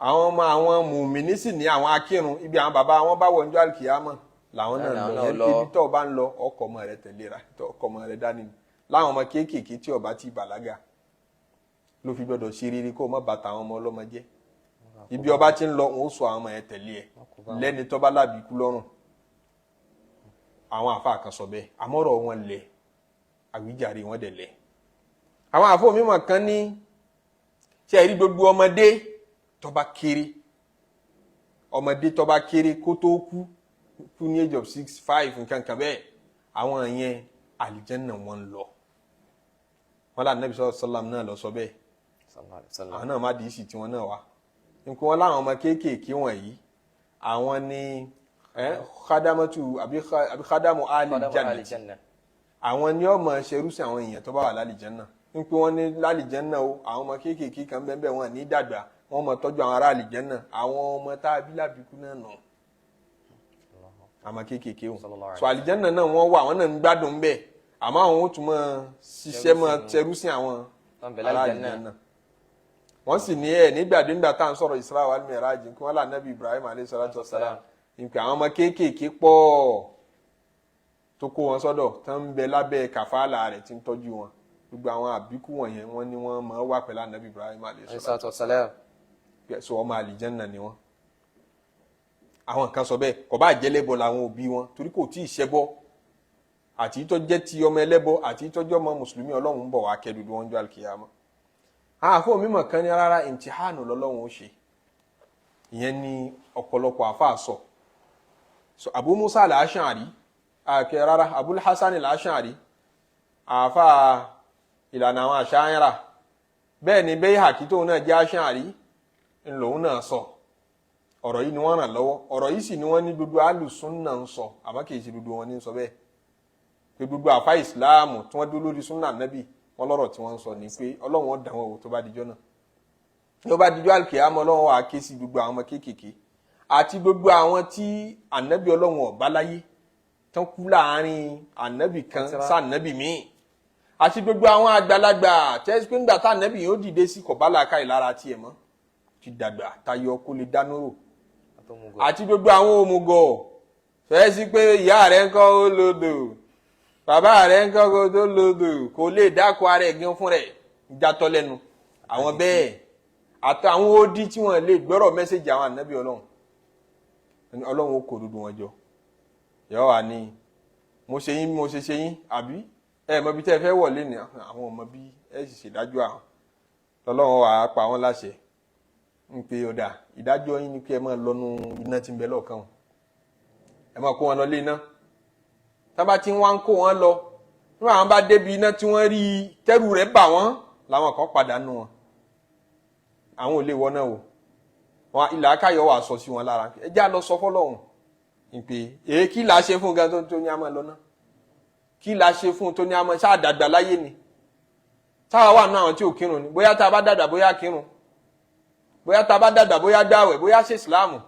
Àwọn ọmọ àwọn mùmíní sì ní àwọn akírun, ibi àwọn bàbá wọn bá wọ ní àlùkìyámọ̀ làwọn náà Làwọn lọ. náà Yẹn lọ. pé ibi tó o bá ń lọ, ọkọ ọmọ rẹ tẹ̀léra, ọkọ ọmọ rẹ dání láwọn ọmọ kéékèèké tí ó bá ti bàlágà ló fi gbọ́dọ̀ ṣe rere, kó o má bàtà àwọn ọmọ ọlọ́mọ jẹ́. Ibi ọba ti ń lọ, wọn ó sọ àwọn ọmọ yẹn tẹ̀lé ẹ lẹ́ni tó bá lábì ikú lọ́rùn. Àwọn àfáà kan sọ bẹ́ẹ̀, àmọ́rọ̀ wọn lẹ̀, àwíjàre wọn dẹ̀ lẹ̀. Àwọn àfọ mímọ̀ kan ní ṣe rí gbogbo ọmọdé tó bá kéré, ọmọdé tó bá kéré kó tó kú, kú ní age of 6, 5, nǹkan kan bẹ́ẹ̀, àwọn yẹn àlìjẹ́nà wọn lọ. Wọn là Nàbí sọ́lá náà lọ sọ bẹ́ẹ̀. Sallallahu alaihi wasallam. Àwọn náà má dìísì tiwọn náà wá nǹkan wọn láwọn ọmọ kéékèèké wọ̀nyí, àwọn ní khadamatu àbí khadamu ali Khadamu jannati. ali janna. Àwọn ní ọmọ ṣerú sí àwọn èèyàn tó bá wà lálìjẹ́nà, ń pé wọ́n ní lálìjẹ́nà o, àwọn ọmọ kéékèèké kan bẹ́ẹ̀ bẹ́ẹ̀, wọ́n ní dàgbà, wọ́n mọ tọ́jú àwọn ará àlìjẹ́nà. Àwọn ọmọ tá a bí lábìkú náà nù, àwọn kéékèèké o. Sallallahu alaihi So àlìjẹ́nà náà wọ́n wà, àwọn náà ń gbádùn bẹ́ẹ̀, àmọ́ àwọn ó tún mọ ṣiṣẹ́, mọ ṣerú sí àwọn Tó ń bẹ ará lálìjẹ́nà. àlìjẹ́nà. Wọ́n sì ní ẹ̀ nígbà tá à ń sọ̀rọ̀ Isra wal Miraj, kí wọ́n là Nábì Ibrahim alayhi salatu wassalam, ìpè àwọn ọmọ kéékèèké pọ̀ tó kó wọn sọ́dọ̀ tó ń bẹ lábẹ́ kàfàlà rẹ̀ tí ń tọ́jú wọn. Gbogbo àwọn àbíkú wọ̀nyẹn, wọ́n ní wọ́n máa wà pẹ̀lú Ànábì Ibrahim alayhi Alayhi salatu salatu wassalam. So ọmọ àlìjẹ́nà ni wọ́n. Àwọn kan sọ bẹ́ẹ̀, kò bá jẹ́lẹ́bọ làwọn òbí wọn, torí kò tí ì ṣẹbọ. Àti tó jẹ́ ti ọmọ ẹlẹ́bọ àti tó jẹ́ ọmọ mùsùlùmí, Ọlọ́run ń bọ̀ wá kẹ́dùdú wọn jọ àlùkìyàmọ́. Àwọn àfọ mímọ̀ kan ní rárá, ìmtìhánù lọ́lọ́run ó ṣe. Ìyẹn ni ọ̀pọ̀lọpọ̀ àfa sọ. So Abu Musa al-Ash'ari Àkè rárá, Abul Hasan al-Ash'ari, àáfà ìlànà àwọn Ash'ari, bẹ́ẹ̀ ni Bayhaqi tóun náà jẹ́ Ash'ari ńlòun náà sọ ọ̀rọ̀ yìí ni wọ́n ràn lọ́wọ́. Ọ̀rọ̀ yìí sì ni wọ́n ní gbogbo alùsùnà ń sọ, àmọ́ kì í ṣe gbogbo wọn ní sọ bẹ́ẹ̀, pé gbogbo àfa ìsìláàmù tí wọ́n dúró lórí súnà nẹ́bì wọ́n lọ́rọ̀ tí wọ́n ń sọ ni pé Ọlọ́run ó dá wọn wò tó bá dijọ́ náà, tó bá dijọ́ àlùkìyámọ̀. Ọlọ́run wà á ké sí gbogbo àwọn ọmọ kéékèèké àti gbogbo àwọn tí ànábì Ọlọ́run ò bá láyé tán kú láàárín ànábì kan sànábì míì, àti gbogbo àwọn àgbàlagbà tẹ́sí pé ńgbà tá ànábì yóò dìde sí kò bá làákàyè lára tiẹ̀ mọ́, ti dàgbà tayọ kó lè dánú rò, àti gbogbo àwọn òmùgọ̀ fẹ́ẹ́ sí pé ìyá rẹ̀ ń kọ́ ó lodò, bàbá rẹ̀ ń kọ́ ó tó lodò, kò lè dáko ara ẹ̀ gan fún rẹ̀ jatọ́ lẹ́nu àwọn bẹ́ẹ̀, àtàwọn odi tí wọ́n lè gbọ́rọ̀ message àwọn ànábì Ọlọ́run. Ọlọ́run ó kó dúdú wọn jọ, yọ wà ní mo ṣe yín, mo ṣe ṣe yín, àbí ẹ mọ ibi tẹ́ ẹ fẹ́ wọlé ní àwọn ọmọ bí ẹ sì ṣèdájọ́ àwọn. Lọ́lọ́run wà á pa wọ́n láṣẹ ń pe ọ̀dà ìdájọ́ yín ni pé ẹ máa lọ́nu iná tí ń bẹ lọ́ọ̀kan o, ẹ máa kó wọn lọ lé iná. Tábà tí wọ́n ń kó wọn lọ, nígbà wọn bá débi iná tí wọ́n rí tẹ́rù rẹ̀ bà wọ́n, làwọn kan padà nù wọn, àwọn ò lè wọ náà o. Wọn ilà akáyọ̀ wà sọ sí wọn lára, ẹ já lọ sọ fọlọ́hún ìpè èyí kí là á ṣe fún gan tó ní a máa lọ náà, kí là á ṣe fún tó ní a máa ṣáà dàgbà láyé ni, táwa wà náà àwọn tí ò kírun ni, bóyá tá a bá dàgbà bóyá kírun, bóyá tá a bá dàgbà bóyá gbààwẹ̀, bóyá ṣe ìsìláàmù.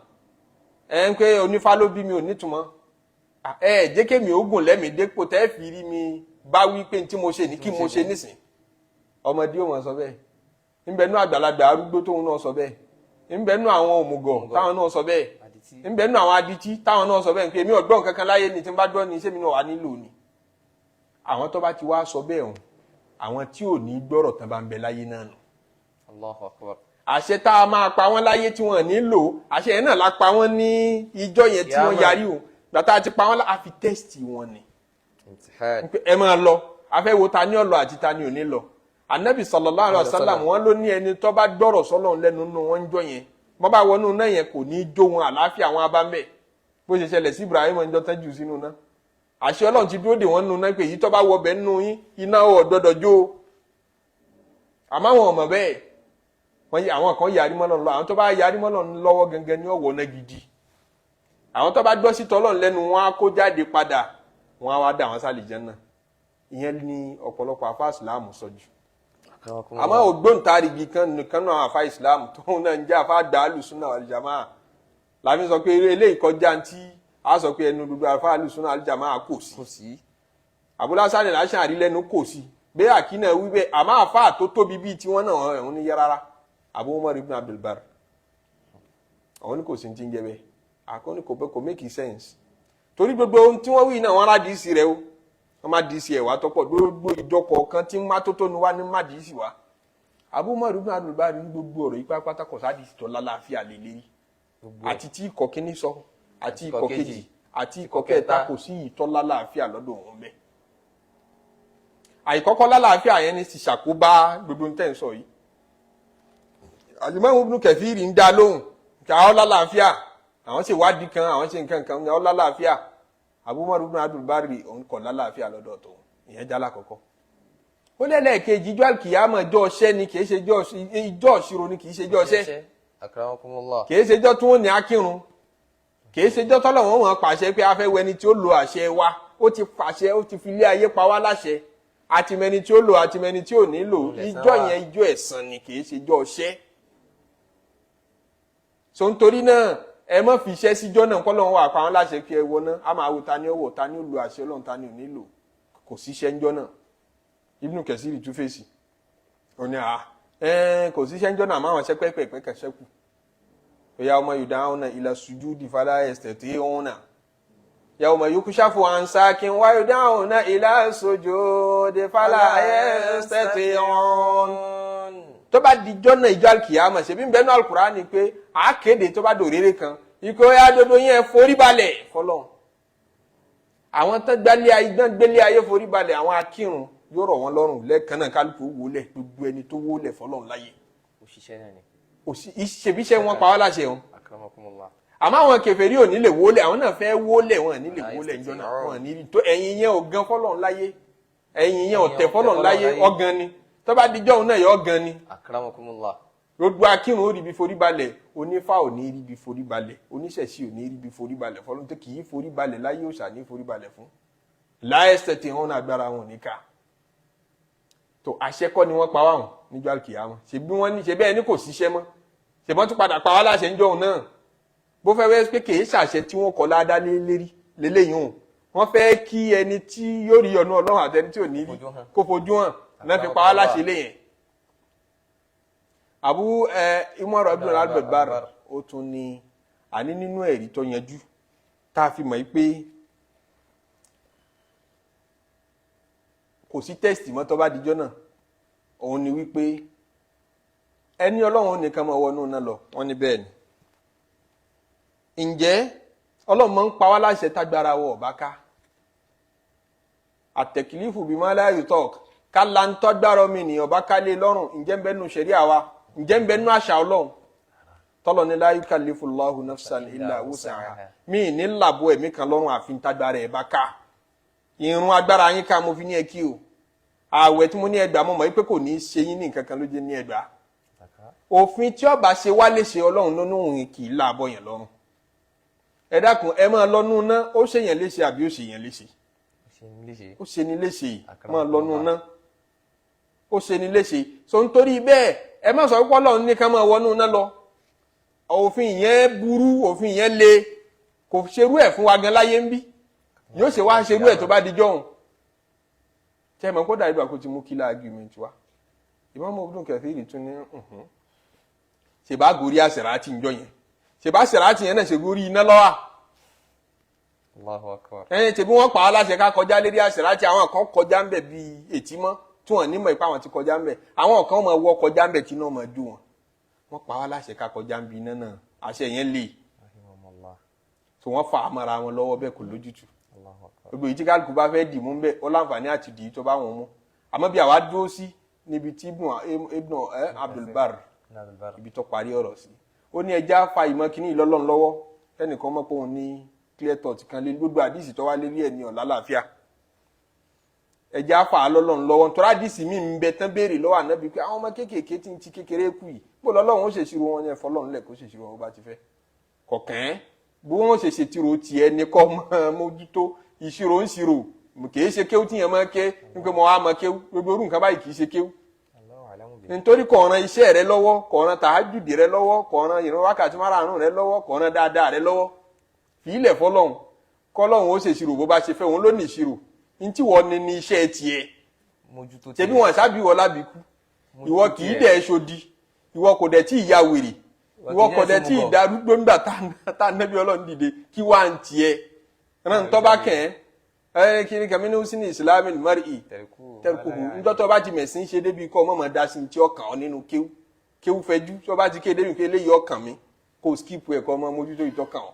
Ẹ ń pé onífá ló bí mi ò nítumọ̀, ẹ jẹ́ kémi ogun lẹ́mìí dépò tẹ́ fi rí mi bá wí pé tí mo ṣe ní kí mo ṣe nísìn. Ọmọdé ò mọ̀ sọ bẹ́ẹ̀, ńbẹ nú àgbàlagbà arúgbó tóun náà sọ bẹ́ẹ̀, ńbẹ nú àwọn òmùgọ̀ táwọn náà sọ bẹ́ẹ̀, ńbẹ nú àwọn adití táwọn náà sọ bẹ́ẹ̀ pé èmi ò gbọ́ nǹkan kan láyé ni, tí n bá gbọ́ ni sẹ́mi náà wà nílò ni. Àwọn tó bá ti wá sọ bẹ́ẹ̀ hàn, àwọn tí ò ní gbọ́rọ̀ tán bá ń bẹ láyé náà nù. Allahu Akbar. Àṣẹ tá a máa pa wọ́n láyé tí wọ́n ní lò, àṣẹ yẹn náà la pa wọ́n ní ìjọ yẹn tí wọ́n yarí o. Gbàtà ti pa wọ́n, a fi test wọn ni. Ẹ máa lọ, a fẹ́ wo ta ni ó lọ àti ta ni ò ní lọ. Anabi sallallahu alaihi wasallam wọn ló ní ẹni tó bá gbọ́rọ̀ sọ́lọ́run lẹ́nu nínú wọn ń jọ yẹn, bọ́ bá wọnú náà yẹn kò ní í jó wọn, àlàáfíà wọn abá mẹ́. Bó ṣe ṣẹlẹ̀ sí Ibrahim ń jọ tán jù sínú náà, àṣẹ Ọlọ́run ti dúró dè wọ́n nínú náà pé èyí tó bá wọ bẹ́ẹ̀ nínú yín iná ò gbọ́dọ̀ jó. Àmọ́ àwọn ọmọ bẹ́ẹ̀ wọ́n yí àwọn kan yarí mọ́ Ọlọ́run lọ. Àwọn tó bá yarí mọ́ Ọlọ́run lọ́wọ́ gangan ní ọ̀wọ́ náà gidi. Àwọn tó bá gbọ́ sí tọ́lọ́run lẹ́nu wọn á kó jáde padà, wọn á wá dà wọn sálì Jánnà. Ìyẹn ní ọ̀pọ̀lọpọ̀ àfa ìsìláàmù sọ jù. Àmọ́ ògbóǹtarìgì kan nìkan náà àfa ìsìláàmù tóun náà ń jẹ́ àfa àgbà alùsùnà àlùjàmáà làbí sọ pé eléyìí kọjá ntí a sọ pé ẹnu gbogbo àfa alùsùnà àlùjàmáà kò sí. Abul Hasan al-Ash'ari lẹ́nu kò sí bẹ́ẹ̀, àkínà wí bẹ́ẹ̀. Àmọ́ àfa tó tóbi bíi tiwọn náà ẹ̀hún ní yẹ rárá, Abu Umar ibn Abdul Barr, àwọn ní kò sí ti ń jẹ bẹ́ẹ̀. Àkọ́ni kò bẹ́ẹ̀, kò make sense, torí gbogbo ohun tí wọ́n wí náà wọ́n rà díìsì rẹ o, wọ́n má díìsì ẹ̀ wá tọ́pọ̀. Gbogbo ìjọ kọ̀ọ̀kan tí ń má tó tónu wá ní má díìsì wá. Abu Umar ibn Abdul Barr ní gbogbo ọ̀rọ̀ yìí pátápátá kò sáà díìsì tó lálàáfíà lè lérí, àti tí ikọ̀ kínní sọ àti ikọ̀ kejì àti ikọ̀ kẹta, kò sí ìtọ́ lálàáfíà lọ́dọ̀ òun bẹ́ẹ̀. Àìkọ́kọ́ lálàáfíà yẹn ni ti ṣàkóbá gbogbo tẹ́ ń sọ yìí. Al-Imam Ibn Kathir ń dá lóhùn kí àwọn lálàáfíà, àwọn ṣe wádìí kan, àwọn ṣe nǹkan kan, àwọn lálàáfíà. Abu Umar ibn Abdul Barri òun kọ̀ lálàáfíà lọ́dọ̀ tó ìyẹn jálá kọ̀kọ́. Ó lẹ́lẹ́kejì, ijó àlùkìyámọ̀ ìjọ ọṣẹ́ ni, kì í ṣe ijó ìṣirò ni, kì í ṣe ijó ọṣẹ́, kì í ṣe ijó tí wọ́n ní akírun, kì í ṣe ijó tọ́lọ̀ wọ́n wọ́n pàṣẹ pé a fẹ́ wẹni tí ó lo àṣẹ wa. Ó ti pàṣẹ, ó ti fi ilé ayé pa wá láṣẹ, àtìmẹni tí ó lò àtìmẹni tí ò ní lò. Ijó yẹn ijó ẹ̀san ni, kì í ṣe ijó ọṣẹ́. So nítorí náà ẹ má fi iṣẹ́ síjọ́ náà kọ́ lọ́wọ́ àpá wọn láṣẹ kí ẹ wọ náà, a máa wo ta ni ó wọ̀, ta ni ó lo àṣẹ Ọlọ́run, ta ni ò ní lò. Kò síṣẹ́ ńjọ́ náà. Ibn Kathir tún fèsì, ó ní kò síṣẹ́ ńjọ́ náà, àmọ́ àwọn iṣẹ́ pẹ́pẹ́pẹ́ kẹsẹ́kù. Yawma yud'auna ila sujudi fala yastati'una yawma yukshafu an saqin wa yud'auna ila sujudi fala yastati'un. Tó bá di jọ́nà ìjọ alkiyama, ṣebí ń bẹnu alukurani pé a kéde tó bá dòrèrè kan ikọ̀ ya dodo yẹn forí balẹ̀ fọlọ́n. Àwọn tó gbálé ayé gbọ́n gbélé ayé forí balẹ̀, àwọn akírun yóò rọ̀ wọ́n lọ́rùn lẹ́ẹ̀kan náà, kálukú wọlé, gbogbo ẹni tó wọlé fọlọ́n láyé. Òṣìṣẹ́ náà ni. Ṣebíṣẹ́ wọn pa wá láṣẹ wọn. Akramakumullah. Àmọ́ àwọn kèfèrí ò ní lè wólẹ̀, àwọn náà fẹ́ wólẹ̀, wọn ò ní lè wólẹ̀ níjọ́ náà, wọn ò ní rí tó. Ẹ̀yìn yẹn ò gan fọ́lọ́run láyé, ẹ̀yìn yẹn ò tẹ̀ fọ́lọ́run láyé, ọ̀gan ni. Tó bá dijọ́ òun náà yọ ọ̀gan ni. Akramakumullah. Gbogbo akírun ó rí ibi forí balẹ̀, onífá ò ní rí ibi forí balẹ̀, oníṣẹ̀ṣe ò ní rí ibi forí balẹ̀ fọlọ́run, tó kì í forí balẹ̀ láyé, òòṣà ní forí balẹ̀ fún láyẹsẹ̀ tí wọn agbára wọn ní ká tó. Àṣẹ kọ́ ni wọ́n pa wá hàn níjọ́ àlùkìyámọ̀. Ṣe bí wọ́n ní ṣe bẹ́ẹ̀ ni kò síṣẹ́ mọ́, ṣe bọ́n tún padà pa wá láṣẹ níjọ́ òun náà. Bó fẹ́ wẹ́ pé kìí ṣàṣẹ tí wọ́n kọ́ ládá lé lérí lélẹ́yìn òun, wọ́n fẹ́ kí ẹni tí yóò rí ọ̀nà Ọlọ́run àtẹni tí ò ní rí Fojú hàn. kó fojú hàn náà fi pa wá láṣẹ léyìn. Abu Umar Abdul Albar ó tún ní àní nínú ẹ̀rí tó yanjú tá a fi mọ̀ pé kò sí tẹ́sítì mọ́ tó bá dijọ́ náà, òun ni wípé ẹni Ọlọ́run nìkan máa wọnú náà lọ. Wọ́n ní bẹ́ẹ̀ ni. Ǹjẹ́ Ọlọ́run máa ń pa wá láṣẹ tágbára wọ ọ̀bá ká? Àtẹ̀kìlífù bíi máláyù tọ́k ká la ń tọ́gbára omi ènìyàn ọba ká lé lọ́rùn. Ǹjẹ́ ń bẹ nù ṣẹ̀ríà wa? Ǹjẹ́ ń bẹ nù àṣà Ọlọ́run tọ́lọ̀ ní la yukallifu Allahu nafsan illa wus'aha? Mí ní làbọ̀ ẹ̀mí kan lọ́rùn àfi ń tágbára ẹ̀ bá ká. Irun agbára yín ká mo fi ní ẹ kí o. Ààwẹ̀ tí mo ní ẹgbàá, mo mọ̀ pé kò ní í ṣe yín ní nǹkan kan ló jẹ́ ní ẹgbàá. Òfin tí ọba ṣe wá lè ṣe, Ọlọ́run lónú òun kì í láàbọ̀ yẹn lọ́rùn. Ẹ dákun, ẹ máa lọ́nú ná, ó ṣèyàn léṣe àbí ó ṣèyàn léṣe? Ó ṣe ni léṣe, máa lọ́nú ná, ó ṣe ni léṣe. So nítorí bẹ́ẹ̀, ẹ má sọ pé Ọlọ́run ní ká máa wọnú ná lọ. Òfin yẹn burú, òfin yẹn le, kò ṣerú ẹ̀ fún wa gan láyé ń bí, yóò ṣe wá ṣerú ẹ̀ tó bá di jọ́hún. Tẹ́ ẹ mọ̀ kó dàbí àkótí mú kílá argument wa. Imam Ibn Kathir tún ní ṣèbá gorí àṣẹ̀ráàtì ń jọ yẹn, ṣèbá àṣẹ̀ráàtì yẹn náà ṣe gorí iná lọ́wọ́. Allahu akbar. Ẹ̀yìn tẹ̀bí wọ́n pa á láṣẹ ká kọjá lérí àṣẹ̀ráàtì, àwọn kan kọjá ń bẹ̀ bíi ètí mọ́ tí wọ́n nímọ̀ ipá wọn ti kọjá ń bẹ̀, àwọn kan máa wọ́ kọjá ń bẹ̀ tí iná máa jó wọn. Wọ́n pa á láṣẹ ká kọjá ń bi iná náà, àṣẹ yẹn le. Rahimahumullah. Tí wọ́n fà á mọ́ra wọn lọ́wọ́ bẹ́ẹ̀, kò lójútùú. Allahu akbar. Gbogbo èyí tí kálukú bá fẹ́ dì mú ń bẹ̀, ó láǹfààní àti dì í tó bá wọn mú. Àmọ́ bí àwa dúró sí níbi tí Ibn Abdul Barr Abdul Barr. ibi tó parí ọ̀rọ̀ sí, ó ní ẹja fa ìmọ̀ kínní ìlọ́lọ́run lọ́wọ́. Ẹnìkan mọ̀ pé òun ní clear thought kan lé gbogbo àdìsí tó wá lérí ẹ̀ ní ọ̀la láàfíà, ẹja fa á lọ́lọ́run lọ́wọ́. Nítorí àdìsí mi ń bẹ tán béèrè lọ́wọ́ ànábì pé àwọn ọmọ kéékèèké tí ń ti kékeré kú yìí, bó lọ́lọ́run ó ṣèṣirò wọn yẹn? Fọlọ́run lẹ̀ kó ṣèṣirò wọn bó bá ti fẹ́ kọ̀kẹ́. Bó wọ́n ṣe ṣètìrò tiẹ̀ ní kọ́ mọ́ mójútó ìṣirò ń ṣirò, kì í ṣe kéwú tíyẹn máa ké nígbà mọ́ wàá mọ́ kéwú. Gbogbo orú nǹkan báyìí kì í ṣe kéwú. Allahu a'lamu bihi. Nítorí kò ràn iṣẹ́ rẹ lọ́wọ́, kò ràn tàájùdì rẹ lọ́wọ́, kò ràn ìrun wákàtí márààrún rẹ lọ́wọ́, kò ràn dáadáa rẹ lọ́wọ́. Fìílẹ̀ fọlọ́hún, kọ́lọ́hún ó ṣèṣirò bó bá ṣe fẹ́. Òun ló ní ìṣirò ní tí wọ́n ní ní iṣẹ́ tiẹ̀. Mójútó ṣebí wọn ṣábí wọ lábìkú, ìwọ kì í dẹ̀ ṣodi, ìwọ kò dẹ̀ tí ì ya wèrè, ìwọ kò dẹ̀ tí ì darúgbó ńgbà tá nẹ́bí Ọlọ́run dìde kí wá ń tiẹ̀ ràn tọ́ bá kẹ́ ẹ kí ni kàmínú sí ní ìsìlámù mọ́rì tẹ́rùkù ńjọ́ tó bá ti mẹ̀sìn ṣe débi kọ́ ọmọ mọ̀ dá sí ti ọkàn ọ nínú kéwú kéwú fẹjú. Tó bá ti ké débi pé eléyìí ọkàn mi, kó skip ẹ̀kọ́ ọmọ mójútó ìtọ́kàn ọ.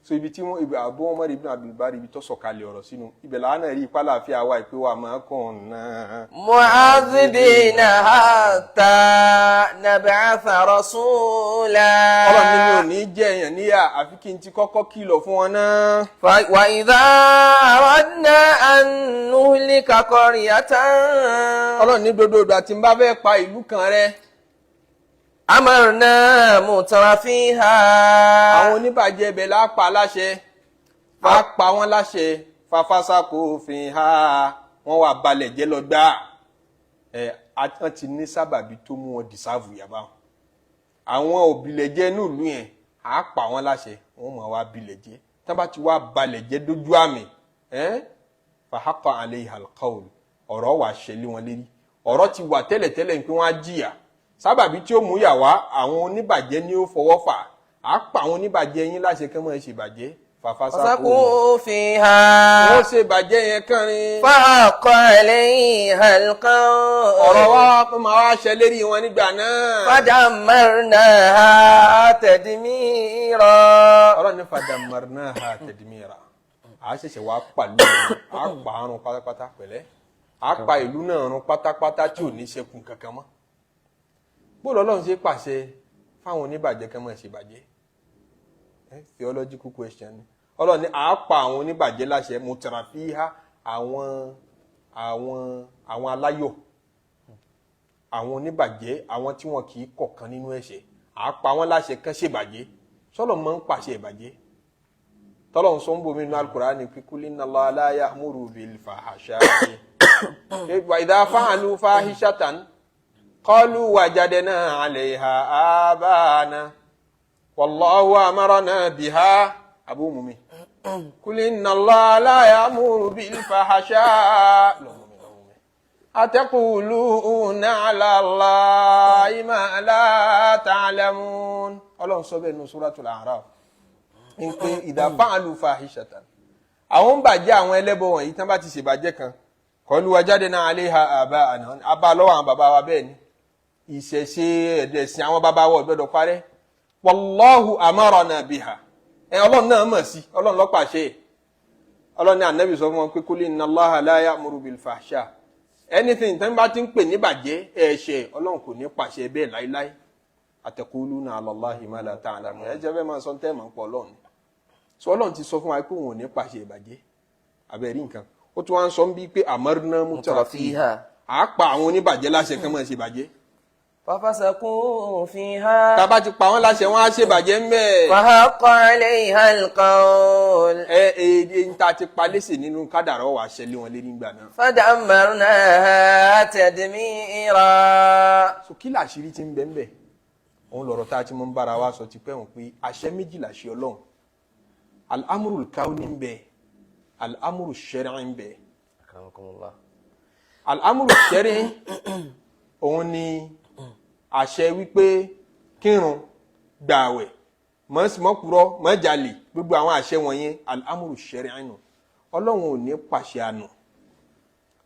So ibi tí wọ́n ibi àbọ̀ wọn mọ̀rẹ̀ Ibn Abdul Barr, ibi tó sọ̀kalẹ̀ ọ̀rọ̀ sínú ibẹ̀ làwọn náà rí ipá láàfin àwa ìpè wa máa kàn náà. معذبين حتى نبعث رسولا. Ọlọ́run ní mi ò ní jẹ́ èèyàn níyà àfi kí n ti kọ́kọ́ kìlọ̀ fún wọn náà. وإذا أردنا أن نهلك قرية Ọlọ́run ní gbogbo ìgbà tí n bá fẹ́ pa ìlú kan rẹ́, أمرنا مترفيها àwọn oníbàjẹ́ ibẹ̀ la pa láṣẹ, á pa wọ́n láṣẹ, fafasako fi ha, wọ́n wà balẹ̀ jẹ́ lọ gbá ẹ. Wọ́n ti ní sábàbí tó mú wọn deserve yàbá wọn. Àwọn òbílẹ̀ jẹ́ ní ìlú yẹn, á pa wọ́n láṣẹ, wọ́n mọ̀ wá bilẹ̀ jẹ́. Tí wọ́n bá ti wá balẹ̀ jẹ́ dójú àmì ẹ́, fahaqa alayha alqawl, ọ̀rọ̀ wà ṣẹlẹ̀ wọn lérí. Ọ̀rọ̀ ti wà tẹ́lẹ̀tẹ́lẹ̀ pé wọ́n á jìyà. Sábàbí tí ó mú yà wá, àwọn oníbàjẹ́ ni ó fọwọ́ fà á. Pa àwọn oníbàjẹ́ yín láṣẹ kán mọ́ ẹ ṣèbàjẹ́, fàfàṣàkó فسقوا فيها wọ́n ṣèbàjẹ́ yẹn kánrin. فحق عليها القول Ọ̀rọ̀ wa máa wá ṣẹ lérí wọn nígbà náà. فدمرناها تدميرا. Ọ̀rọ̀ ní fadamarnaha tadmira, à á ṣẹ̀ṣẹ̀ wá pàlú, à á pa àrùn pátápátá pẹ̀lẹ́, à á pa ìlú náà run pátápátá tí ò ní ṣẹ́kù kankan mọ́. Bó lọ́lọ́run ṣe pàṣẹ fáwọn oníbàjẹ́ kan máa ṣèbàjẹ́, Theological question ni. Ọlọ́run ní àá pa àwọn oníbàjẹ́ láṣẹ, mutrafiha, àwọn aláyọ̀, àwọn oníbàjẹ́, àwọn tí wọn kì í kọ̀kan nínú ẹ̀ṣẹ̀, àá pa wọ́n láṣẹ kán ṣèbàjẹ́. Sọlọ máa ń pàṣẹ ìbàjẹ́? Tọ́lọ̀ ń sọ ń bomi nínú Al-Qur'ani pé kul inna Allaha la ya'muru bil fahsha'i wa idha fa'alu fahishatan qalu wajadna 'alayha aba'ana wallahu amarna biha. Abu Mumi, kul inna Allaha la ya'muru bil fahsha'i ataquluna 'ala Allahi ma la ta'lamun. Ọlọ́run sọ bẹ́ẹ̀ nínú Suratul A'raf ń pé idha fa'alu fahishatan, àwọn ń bàjẹ́, àwọn ẹlẹ́bọ wọ̀nyí, tán bá ti ṣèbàjẹ́ kan, qalu wajadna 'alayha aba'ana, abá lọ́wọ́ àwọn bàbá wa, bẹ́ẹ̀ ni ìṣẹ̀ṣe ẹ̀dẹ̀sìn àwọn bàbá wa ò gbọ́dọ̀ parẹ́, wallahu amarana biha, ẹ Ọlọ́run náà mọ̀ sí, Ọlọ́run ló pàṣẹ. Ọlọ́run ní Ànábì sọ fún wọn pé kul inna Allaha la ya'muru bil fahsha, anything tán bá ti ń pè ní bàjẹ́, ẹ̀ṣẹ̀, Ọlọ́run kò ní pàṣẹ bẹ́ẹ̀ láíláí. Ataquluna ala Allahi ma la ta'lamun. Ẹ jẹ́ fẹ́ máa sọ tẹ́ mọ̀ ń pọ̀ Ọlọ́run. Sọ Ọlọ́run ti sọ fún wa pé òun ò ní pàṣẹ ìbàjẹ́. Abẹ́rí nǹkan, ó tún wá ń sọ ń bí pé amarna mutrafiha, à á pa àwọn oníbàjẹ́ láṣẹ kán máa ṣe bàjẹ́. ففسقوا فيها. Tá a bá ti pa wọ́n láṣẹ, wọ́n á ṣe bàjẹ́ ń bẹ́ẹ̀. فحق عليها القول. Ẹ ẹ ń ta ti pa léṣe nínú kádàrá wà ṣẹlẹ̀ wọn lérí ńgbà náà. فدمرناها تدميرا. So kí làṣírí ti ń bẹ ń bẹ? Òun lọ̀rọ̀ tá a ti mọ̀ ń bára wa sọ ti pẹ́ wọn pé àṣẹ méjì làṣẹ Ọlọ́run: al-amrul kawni ń bẹ, al-amru shar'i ń bẹ. أكرمكم الله. Al-amru shar'i, òun ni àṣẹ wípé kírun, gbààwẹ̀, mọ́ mọ́ jalè, gbogbo àwọn àṣẹ wọ̀nyẹn, al-amru shar'i nù. Ọlọ́run ò ní pàṣẹ àánú,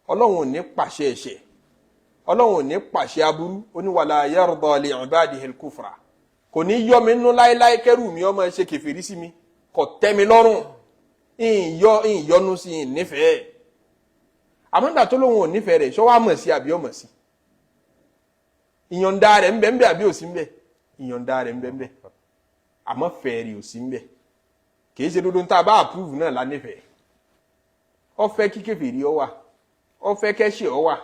Ọlọ́run ò ní pàṣẹ ẹ̀ṣẹ̀, Ọlọ́run ò ní pàṣẹ aburú. Ó ní wala yarda li ibadihi al-kufra, kò ní yọ mi nínú láéláé kẹrù mi ọmọ ṣe kèfèrí sí mi, kò tẹ́ mi lọ́rùn, ìyọ ìyọnu sí ìnífẹ̀ẹ́. Àmọ́ nígbà tó lóun ò nífẹ̀ẹ́ rẹ̀, ṣọ́ wá mọ̀ sí àbí ọmọ sí? Ìyọ̀ǹda rẹ̀ ń bẹ ń bẹ àbí ò sí ń bẹ? Ìyọ̀ǹda rẹ̀ ń bẹ ń bẹ, àmọ́ fẹ́ẹ̀rì ò sí ń bẹ. Kì í ṣe dandan tá a bá approve náà la nífẹ̀ẹ́. Ó fẹ́ kí kèfèrí ọ wà, ó fẹ́ kẹ́ṣẹ̀ ọ wà,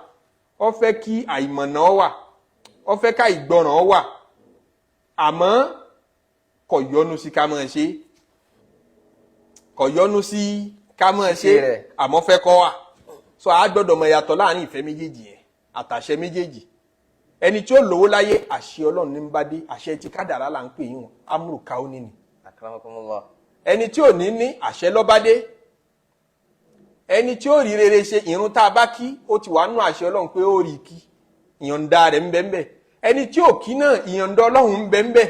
ó fẹ́ kí àìmọ̀nà ọ wà, ó fẹ́ ká ìgbọràn ọ wà, àmọ́ kò yọnu sí ká máa ṣe, kò yọnu sí ká máa ṣe. Ṣíṣe rẹ̀. Àmọ́ fẹ́ kọ́ wà. So a gbọ́dọ̀ mọ ìyàtọ̀ láàrin ìfẹ́ méjèèjì yẹn àtàṣẹ méjèèjì. Ẹni tí ó lówó láyé, àṣẹ Ọlọ́run ní ń bá dé, àṣẹ tí kádàrá là ń pè yín wọn, amúrù káwọn ní. أكرمكم الله. Ẹni tí ò ní ní, àṣẹ lọ́ba dé. Ẹni tí ó rí rere ṣe, ìrun tá a bá kí, ó ti wà nínú àṣẹ Ọlọ́run pé ó rí kí, ìyọ̀ǹda rẹ̀ ń bẹ ń bẹ. Ẹni tí ò kí náà, ìyọ̀ǹda Ọlọ́run ń bẹ ń bẹ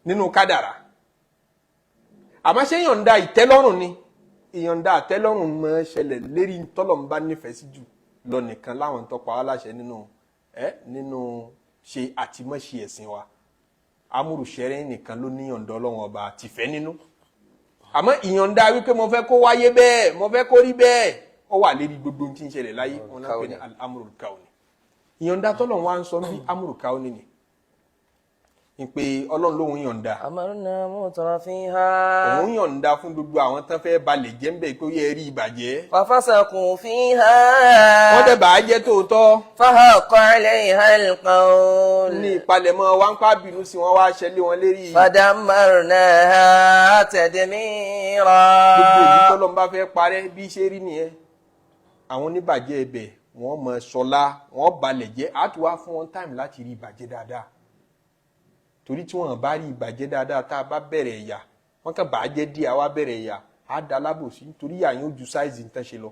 nínú kádàrá. Àmọ́ ṣé ìyọ̀ǹda ìtẹ́lọ́rùn ni? Ìyọ̀ǹda àtẹ́lọ́rùn máa ń ṣẹlẹ̀ lérí tọ́lọ́run bá nífẹ̀ẹ́ sí jù lọ nìkan, láwọn tó pa wá láṣẹ nínú ẹ nínú ṣe àtìmọ́ṣe ẹ̀sìn wa. Amúrùṣẹ́rẹ́ nìkan ló níyọ̀ǹda Ọlọ́run Ọba tìfẹ́ nínú. Àmọ́ ìyọ̀ǹda wípé mo fẹ́ kó wáyé bẹ́ẹ̀, mo fẹ́ kó rí bẹ́ẹ̀, ó wà lérí gbogbo ohun tí ń ṣẹlẹ̀ láyé, wọn náà pè ní al-amrul kauni. Ìyọ̀ǹda tọ́lọ́run wá ń sọ bí amrul kauni ni pé Ọlọ́run lóhun yọ̀ǹda. أمرنا مترفيها. Òun yọ̀ǹda fún gbogbo àwọn tán fẹ́ balẹ̀ jẹ́ ń bẹ̀ pé ó yẹ rí ìbàjẹ́. ففسقوا فيها. Wọ́n dẹ̀ bàá jẹ́ tóòtọ́. فحق عليها القول. Ní ìpalẹ̀mọ́ wa ń pa bínú sí wọn, wá ṣẹlẹ̀ wọn lérí. فدمرناها تدميرا. Gbogbo ìlú tọ́lọ́run bá fẹ́ parẹ́, bí ṣe rí nìyẹn. Àwọn oníbàjẹ́ ibẹ̀, wọ́n mọ ṣọlá, wọ́n balẹ̀ jẹ́, á tún wá fún wọn time láti rí ìbàjẹ́ dáadáa, torí tí wọ́n bá rí ìbàjẹ́ dáadáa, tá a bá bẹ̀rẹ̀ ẹ̀yà, wọ́n kàn bàá jẹ́ díẹ̀, àwa bẹ̀rẹ̀ ẹ̀yà, á da lábòsí, nítorí ìyà yẹn ó ju size ń tán ṣe lọ.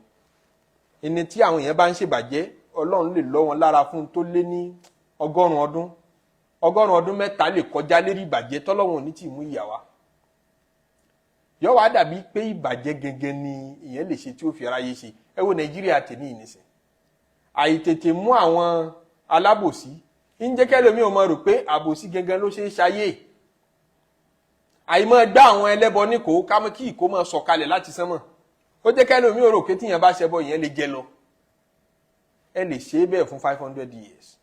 Ẹni tí àwọn èèyàn bá ń ṣèbàjẹ́, Ọlọ́run lè lọ́ wọn lára fún un tó lé ní 100 ọdún, 300 ọdún lè kọjá lérí ìbàjẹ́, tọ́lọ́run ò ní tì í mú ìyà wá. Yọ wá dàbí pé ìbàjẹ́ gẹ́gẹ́ ni ìyẹn lè ṣe tí ó fi aráyé ṣe. Ẹ wo Nàìjíríà tèmi ìnísìn, àìtètè mú àwọn alábòsí ń jẹ́ kẹ́lòmíì ò mọ̀ rò pé àbòsí gẹ́gẹ́ ló ṣe é ṣayé. Àìmọ́ gbá àwọn ẹlẹ́bọ ní kò kámọ́ kí ìkó máa sọ̀kalẹ̀ láti sánmọ̀, ó jẹ́ kẹ́lòmíì ò rò pé tíyẹn bá ṣẹbọ, ìyẹn lè jẹ lọ. Ẹ lè ṣe é bẹ́ẹ̀ fún 500 years,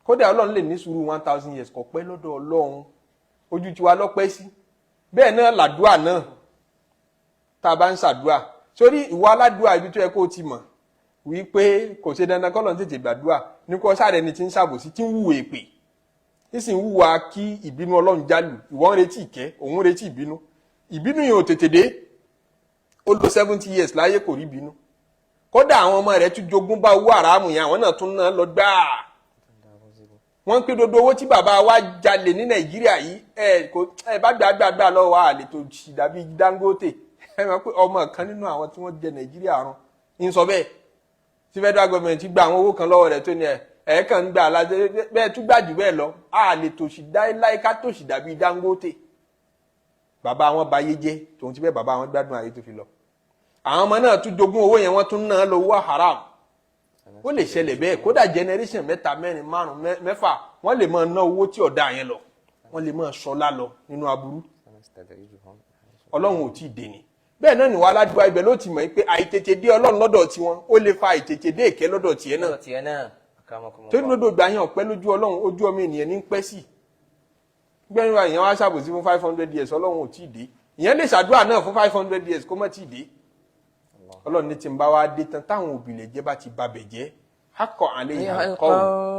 kódà Ọlọ́run lè ní sùúrù 1000 years, kò pẹ́ lọ́dọ̀ Ọlọ́run. Ojú tiwa lọ́pẹ́ sí. Bẹ́ẹ̀ náà làdúà náà, tá a bá ń ṣàdúà sórí ìwọ aládùà, ibi tó yẹ kó o ti mọ̀ wípé kò ṣe dandan kọ́ lọ́n tètè gbàdúà ní kó sáré ni tí ń ṣàbòsí, tí ń wù èpè, nísìn wúwa kí ìbínú Ọlọ́run jálù. Ìwọ ń retí ìkẹ́, òun ń retí ìbínú. Ìbínú yẹn ò tètè dé. Ó lò 70 years láyé, kò rí ìbínú. Kódà àwọn ọmọ rẹ̀ tún jogún bá owó àràmù yẹn, àwọn náà tún náà lọ gbáà. Wọ́n ń pín dodo owó tí bàbá wa jalè ní Nàìjíríà yìí. Ẹ kò ẹ bá gbàgbàgbà lọ́wọ́ wa lè tó sì dàbí Dangote. Ẹ mọ̀ pé ọmọ kan nínú àwọn tí wọ́n jẹ Nàìjíríà run ń sọ bẹ́ẹ̀, tí federal government gba àwọn owó kan lọ́wọ́ rẹ̀ tó ní ẹ ẹ kàn ń gbà alájẹ bẹ́ẹ̀ tún gbà jù bẹ́ẹ̀ lọ. A lè tòṣì láéláé ká tòṣì dàbí Dangote. Bàbá wọn bayé jẹ́, tòun ti bẹ́ẹ̀ bàbá wọn gbádùn ayé tó fi lọ. Àwọn ọmọ náà tún jogún owó yẹn, wọ́n tún ná lọ́wọ́ haram. Ó lè ṣẹlẹ̀ bẹ́ẹ̀. Kódà generation mẹ́ta, mẹ́rin, márùn, mẹ́fà, wọ́n lè máa ná owó tí ọ̀dà yẹn lọ, wọ́n lè máa ṣọlá lọ nínú aburú. Ọlọ́run ò tí ì dé ni. Bẹ́ẹ̀ náà ni wàá aládùúgbò, ibẹ̀ ló ti mọ̀ pé àìtètè dé Ọlọ́run lọ́dọ̀ tiwọn, ó lè fa àìtètè dé ìkẹ́ lọ́dọ̀ tiẹ̀ náà. Tiẹ̀ náà, akramakumullah. Torí lódò gbà yẹn ọ̀pẹ́ lójú Ọlọ́run, ojú ọmọ ènìyàn ní pẹ́ sí. Gbẹ́yìn wa, ìyẹn wá ṣàbòsí fún 500 years, Ọlọ́run ò tí ì dé. Ìyẹn lè ṣàdúrà náà fún 500 years kó má tí ì dé. Ọlọ́run ní tí ń bá wá dé tán, táwọn òbílẹ̀ jẹ́ bá ti babẹ̀ jẹ́ akọ àlẹ́ yìí kọ́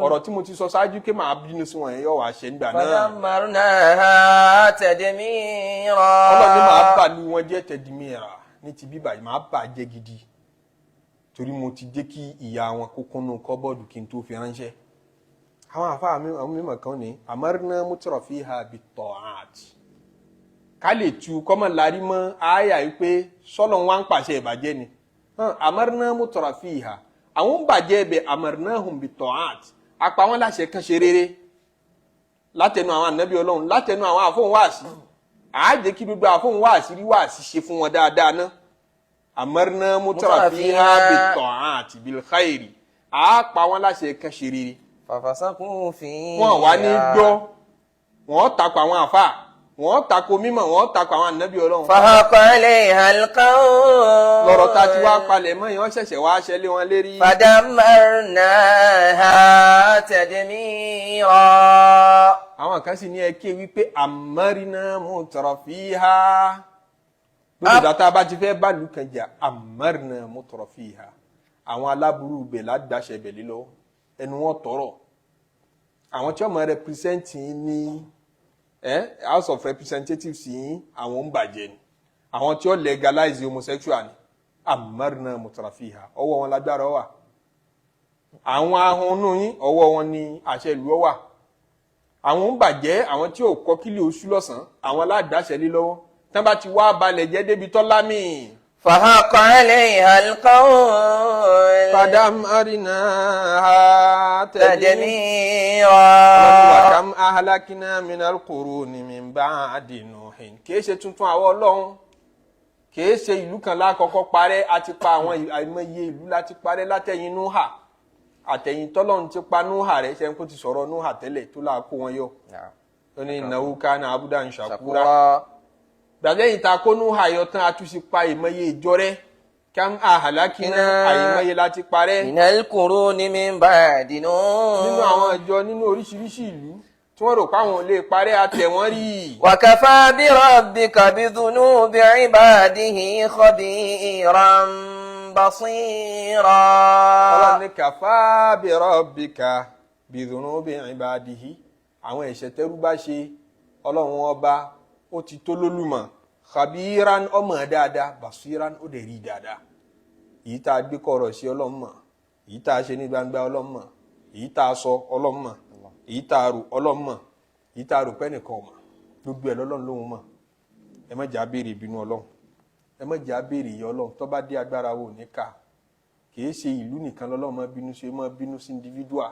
ọ̀rọ̀ tí mo ti sọ ṣáájú pé màá bínú sí wọn yẹn, yóò wá ṣe nígbà náà. Fadammarnaha tadmira. Ọlọ́run ní màá bà lu wọn jẹ́ tadmira, ní ti bíbà yìí, màá bà jẹ́ gidi, torí mo ti jẹ́ kí ìyá wọn kó kúnnú kọ́bọ́ọ̀dù kí n tó fi ránṣẹ́. Àwọn àfáà mi, àwọn mímọ̀ kan ní amarna mutrafiha bit-ta'at, ká lè tu kọ́mọ larí mọ́ àyà yìí pé sọ́lọ́ wa ń pàṣẹ ìbàjẹ́ ni. Amarna mutrafiha, àwọn ń bàjẹ́ ẹbẹ̀, amarnahum bit-ta'at, apá wọn láṣẹ kan ṣe rere látẹnu àwọn ànábì Ọlọ́run, látẹnu àwọn àfọ̀hún wáàsí. Àá jẹ́ kí gbogbo àfọ̀hún wáàsí rí wáàsí ṣe fún wọn dáadáa ná. Amarna mutrafiha bit-ta'at bil-khairi, àá pa wọn láṣẹ kan ṣe rere. Fafasaqu fiha. Wọn wà ní gbọ́, wọn takò àwọn àfà, wọn takò mímọ̀, wọn takò àwọn ànábì Ọlọ́run. Fahaqa alayha al-qawl. Lọ́rọ̀ ta ti wá palẹ̀ mọ́ yẹn, wọ́n ṣẹ̀ṣẹ̀ wá ṣẹlẹ̀ wọn lérí. Fadammarnaha tadmira. Àwọn kan sì ní ẹ ké wípé amarna mutrafiha. Lórí ìgbà tá a bá ti fẹ́ bá ìlú kan jà, amarna mutrafiha, àwọn aláburú bẹ̀ lágbàṣẹ bẹ̀ lílọ, ẹnu wọn tọrọ. Àwọn tí wọ́n mọ̀ represent yín ní House of Representatives yín, àwọn ń bàjẹ́ ni. Àwọn tí wọ́n legalize homosexual ni. Amarna mutrafiha, ọwọ́ wọn lágbára wà. Àwọn ahọ́nú yín, ọwọ́ wọn ni àṣẹ ìlú wà. Àwọn ń bàjẹ́, àwọn tí ò kọ́ kílì oṣù lọ́sàn-án, àwọn aláàdáṣẹ lé lọ́wọ́. Tí wọ́n bá ti wá balẹ̀ jẹ́ débi tọ́lá míì. Fahaqa alayha al-qawl. Fadammarnaha tadmira. Wa kam ahlakna minal quruni min ba'di Nuhin. Kìí ṣe tuntun àwọn Ọlọ́run, kìí ṣe ìlú kan lákọ̀ọ́kọ́ parẹ́. A ti pa àwọn àìmọye ìlú láti parẹ́ látẹ̀yìn Núhà, àtẹ̀yìn tọ́lọ́run ti pa Núhà rẹ̀. Ṣe ń kó ti sọ̀rọ̀ Núhà tẹ́lẹ̀ tó láà kó wọn yọ. Ó ní innahu kana abdan shakura. Gbàgbẹ́yìn ta kó Núhà yọ tán, a tún sì pa ìmọye ìjọ rẹ̀. Kam ahlakina, àìmọye láti parẹ́. Minal quruni min ba'di Nuh. Nínú àwọn ìjọ, nínú oríṣiríṣi ìlú tí wọ́n rò pé àwọn ò lè parẹ́, àtẹ̀ wọ́n rí. Wa kafa bi rabbika bi dhunubi ibadihi khabiran basira. Ọlọ́run ní kafa bi rabbika bi dhunubi ibadihi, àwọn ẹ̀ṣẹ̀ tẹ́rú bá ṣe, Ọlọ́run ọba ó ti tó lólùmọ̀, khabiran, ọmọ dáadáa, basiran, ó dẹ̀ rí dáadáa. Èyí tá a gbé kọ̀rọ̀ sí, Ọlọ́run mọ̀. Èyí tá a ṣe ní gbangba, Ọlọ́run mọ̀. Èyí tá a sọ, Ọlọ́run mọ̀. Èyí tá a rò, Ọlọ́run mọ̀. Èyí tá a rò pé nìkan ọ̀mọ̀, gbogbo ẹ̀ lọ́lọ́run lóhun mọ̀. Ẹ má jẹ́ á béèrè ìbínú Ọlọ́run, ẹ má jẹ́ á béèrè ìyà Ọlọ́run. Tó bá dé, agbára wo ní ká. Kìí ṣe ìlú nìkan lọ́lọ́run máa bínú sí, máa bínú sí individual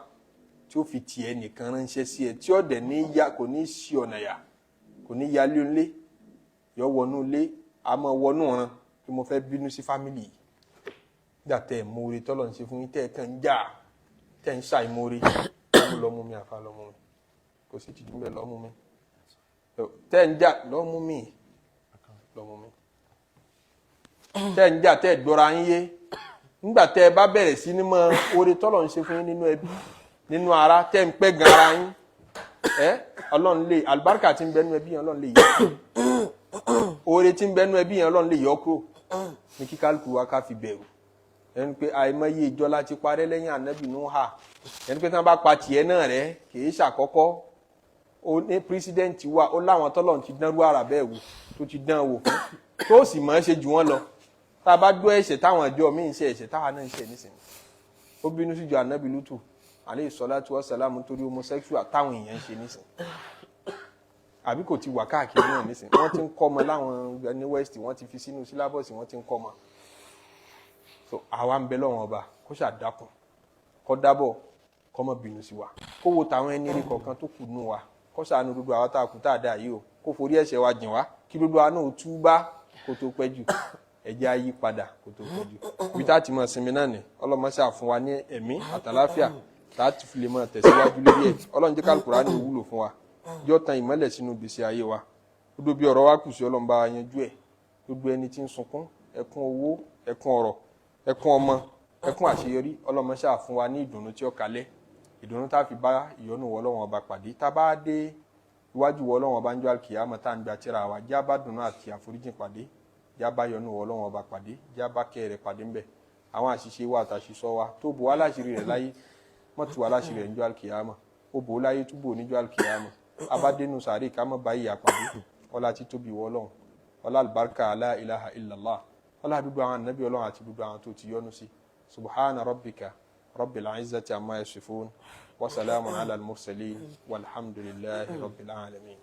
tí ó fi tiẹ̀ nìkan ránṣẹ́ sí ẹ, tí ọ̀dẹ̀ ní ya, kò ní sí ọ̀nà yà, kò ní yálé ńlé, yọ wọnú ilé, a máa wọnú ọ̀ràn pé mo fẹ́ bínú sí family yìí. Nígbà tẹ́ ẹ̀ mórí tọ́lọ̀ ń ṣe fún yín, tẹ́ ẹ̀ kàn ń jà, tẹ́ ẹ̀ ń ṣàìmórí, lọ́mú lọ́mú mi, àfa lọ́mú mi, kò sí tìjú bẹ́ẹ̀, lọ́mú mi, tẹ́ ẹ̀ ń jà, lọ́mú mi, lọ́mú mi, tẹ́ ẹ̀ ń jà, tẹ́ ẹ̀ gbọ́ra yín yé. Nígbà tẹ́ ẹ bá bẹ̀rẹ̀ sí ní mọ oore tọ́lọ̀ ń ṣe fún yín nínú ẹbí, nínú ara, tẹ́ ń pẹ́ gan ara yín, ẹ Ọlọ́run lè, àlùbáríkà tí ń bẹ nínú ẹbí yẹn, Ọlọ́run lè yẹ. Oore tí ń bẹnu ẹbí yẹn, Ọlọ́run lè yọ kúrò ní kíkálukú wa ká fi bẹ̀rù ẹni pé àìmọye ìjọ láti parẹ́ lẹ́yìn ànábì Núhà. Ẹni pé tí wọ́n bá pa tiẹ̀ náà rẹ́, kì í ṣàkọ́kọ́. Ó ní president wa, ó láwọn tọ́lọ́run ti dánrú àrà bẹ́ẹ̀ wò, tó ti dán wò fún, tó sì mọ̀ ẹ́ ṣe jù wọ́n lọ. Tá a bá gbọ́ ẹ̀ṣẹ̀ táwọn ìjọ míì ń ṣe, ẹ̀ṣẹ̀ táwa náà ń ṣe nísìnyí. Ó bínú sí ju ànábì Lútù alayhi salatu wa salam torí homosexual táwọn èèyàn ń ṣe nísìnyí. Àbí kò ti wà káàkiri náà nísìnyí? Wọ́n ti ń kọ́ ọmọ láwọn ní West, wọ́n ti fi sínú syllabus, wọ́n ti ń kọ́ ọmọ. So àwa ń bẹ lọ́wọ́n ọba kó ṣàdákùn, kó dábọ̀, kó má bínú sí wa, kó wo tàwọn ẹni rí kọ̀ọ̀kan tó kù nù wa, kó ṣàánú gbogbo àwa tá a kù tá a dà yìí o, kó forí ẹ̀ṣẹ̀ wa jìn wá, kí gbogbo wa náà túbá kó tó pẹ́ jù. Ẹ̀jẹ̀ á yí padà kó tó pẹ́ jù. Ibi tá a ti máa sinmi náà ni. Ọlọ́mọṣẹ́ fún wa ní ẹ̀mí àtàláfíà tá a ti fi lè máa tẹ̀síwájú lórí ẹ̀. Ọlọ́run, jẹ́ k'Álùkùránì wúlò fún wa, yóò tan ìmọ́lẹ̀ sínú gbèsè ayé wa. Gbogbo bí ọ̀rọ̀ wa kù sí, Ọlọ́run, bá wa yanjú ẹ̀. Gbogbo ẹni tí ń sunkún ẹkún owó, ẹkún ọ̀rọ̀, ẹkún ọmọ, ẹkún àṣeyọrí, Ọlọ́run ṣáà fún wa ní ìdùnnú tí ó kalẹ̀, ìdùnnú tá a fi bá ìyọ́nú wọ Ọlọ́run ọba pàdé. Tá a bá dé iwájú wọ Ọlọ́run ọba ń jọ àlùkìyámọ̀, tá à ń gba tírà wa, já bá dùnnú àti àforíjìn pàdé, já bá yọ́nú wọ Ọlọ́run ọba pàdé, já bá kẹ́ rẹ̀ pàdé ńbẹ̀. Àwọn àṣìṣe wa àtàṣìṣọ wa tó bò wá láṣìírí rẹ̀ láyé, mọ́ tú wa láṣìírí rẹ̀ níjọ́ àlùkìyámọ̀. Ó bò ó láyé, túbò níjọ́ àlùkìyámọ̀. Abádénú sàárè, ká mọ́ bá ìyà pàdé. Ọlá títóbi wọ Ọlọ́run, ọlá àlùbáríkà, la ilaha illallah, ọlá gbogbo àwọn ànábì Ọlọ́run àti gbogbo àwọn tó ti yọ́nú sí. Subhana rabbika rabbil izzati amma yasifun wa salamun ala al-mursalin, walhamdulillahi rabbil alamin.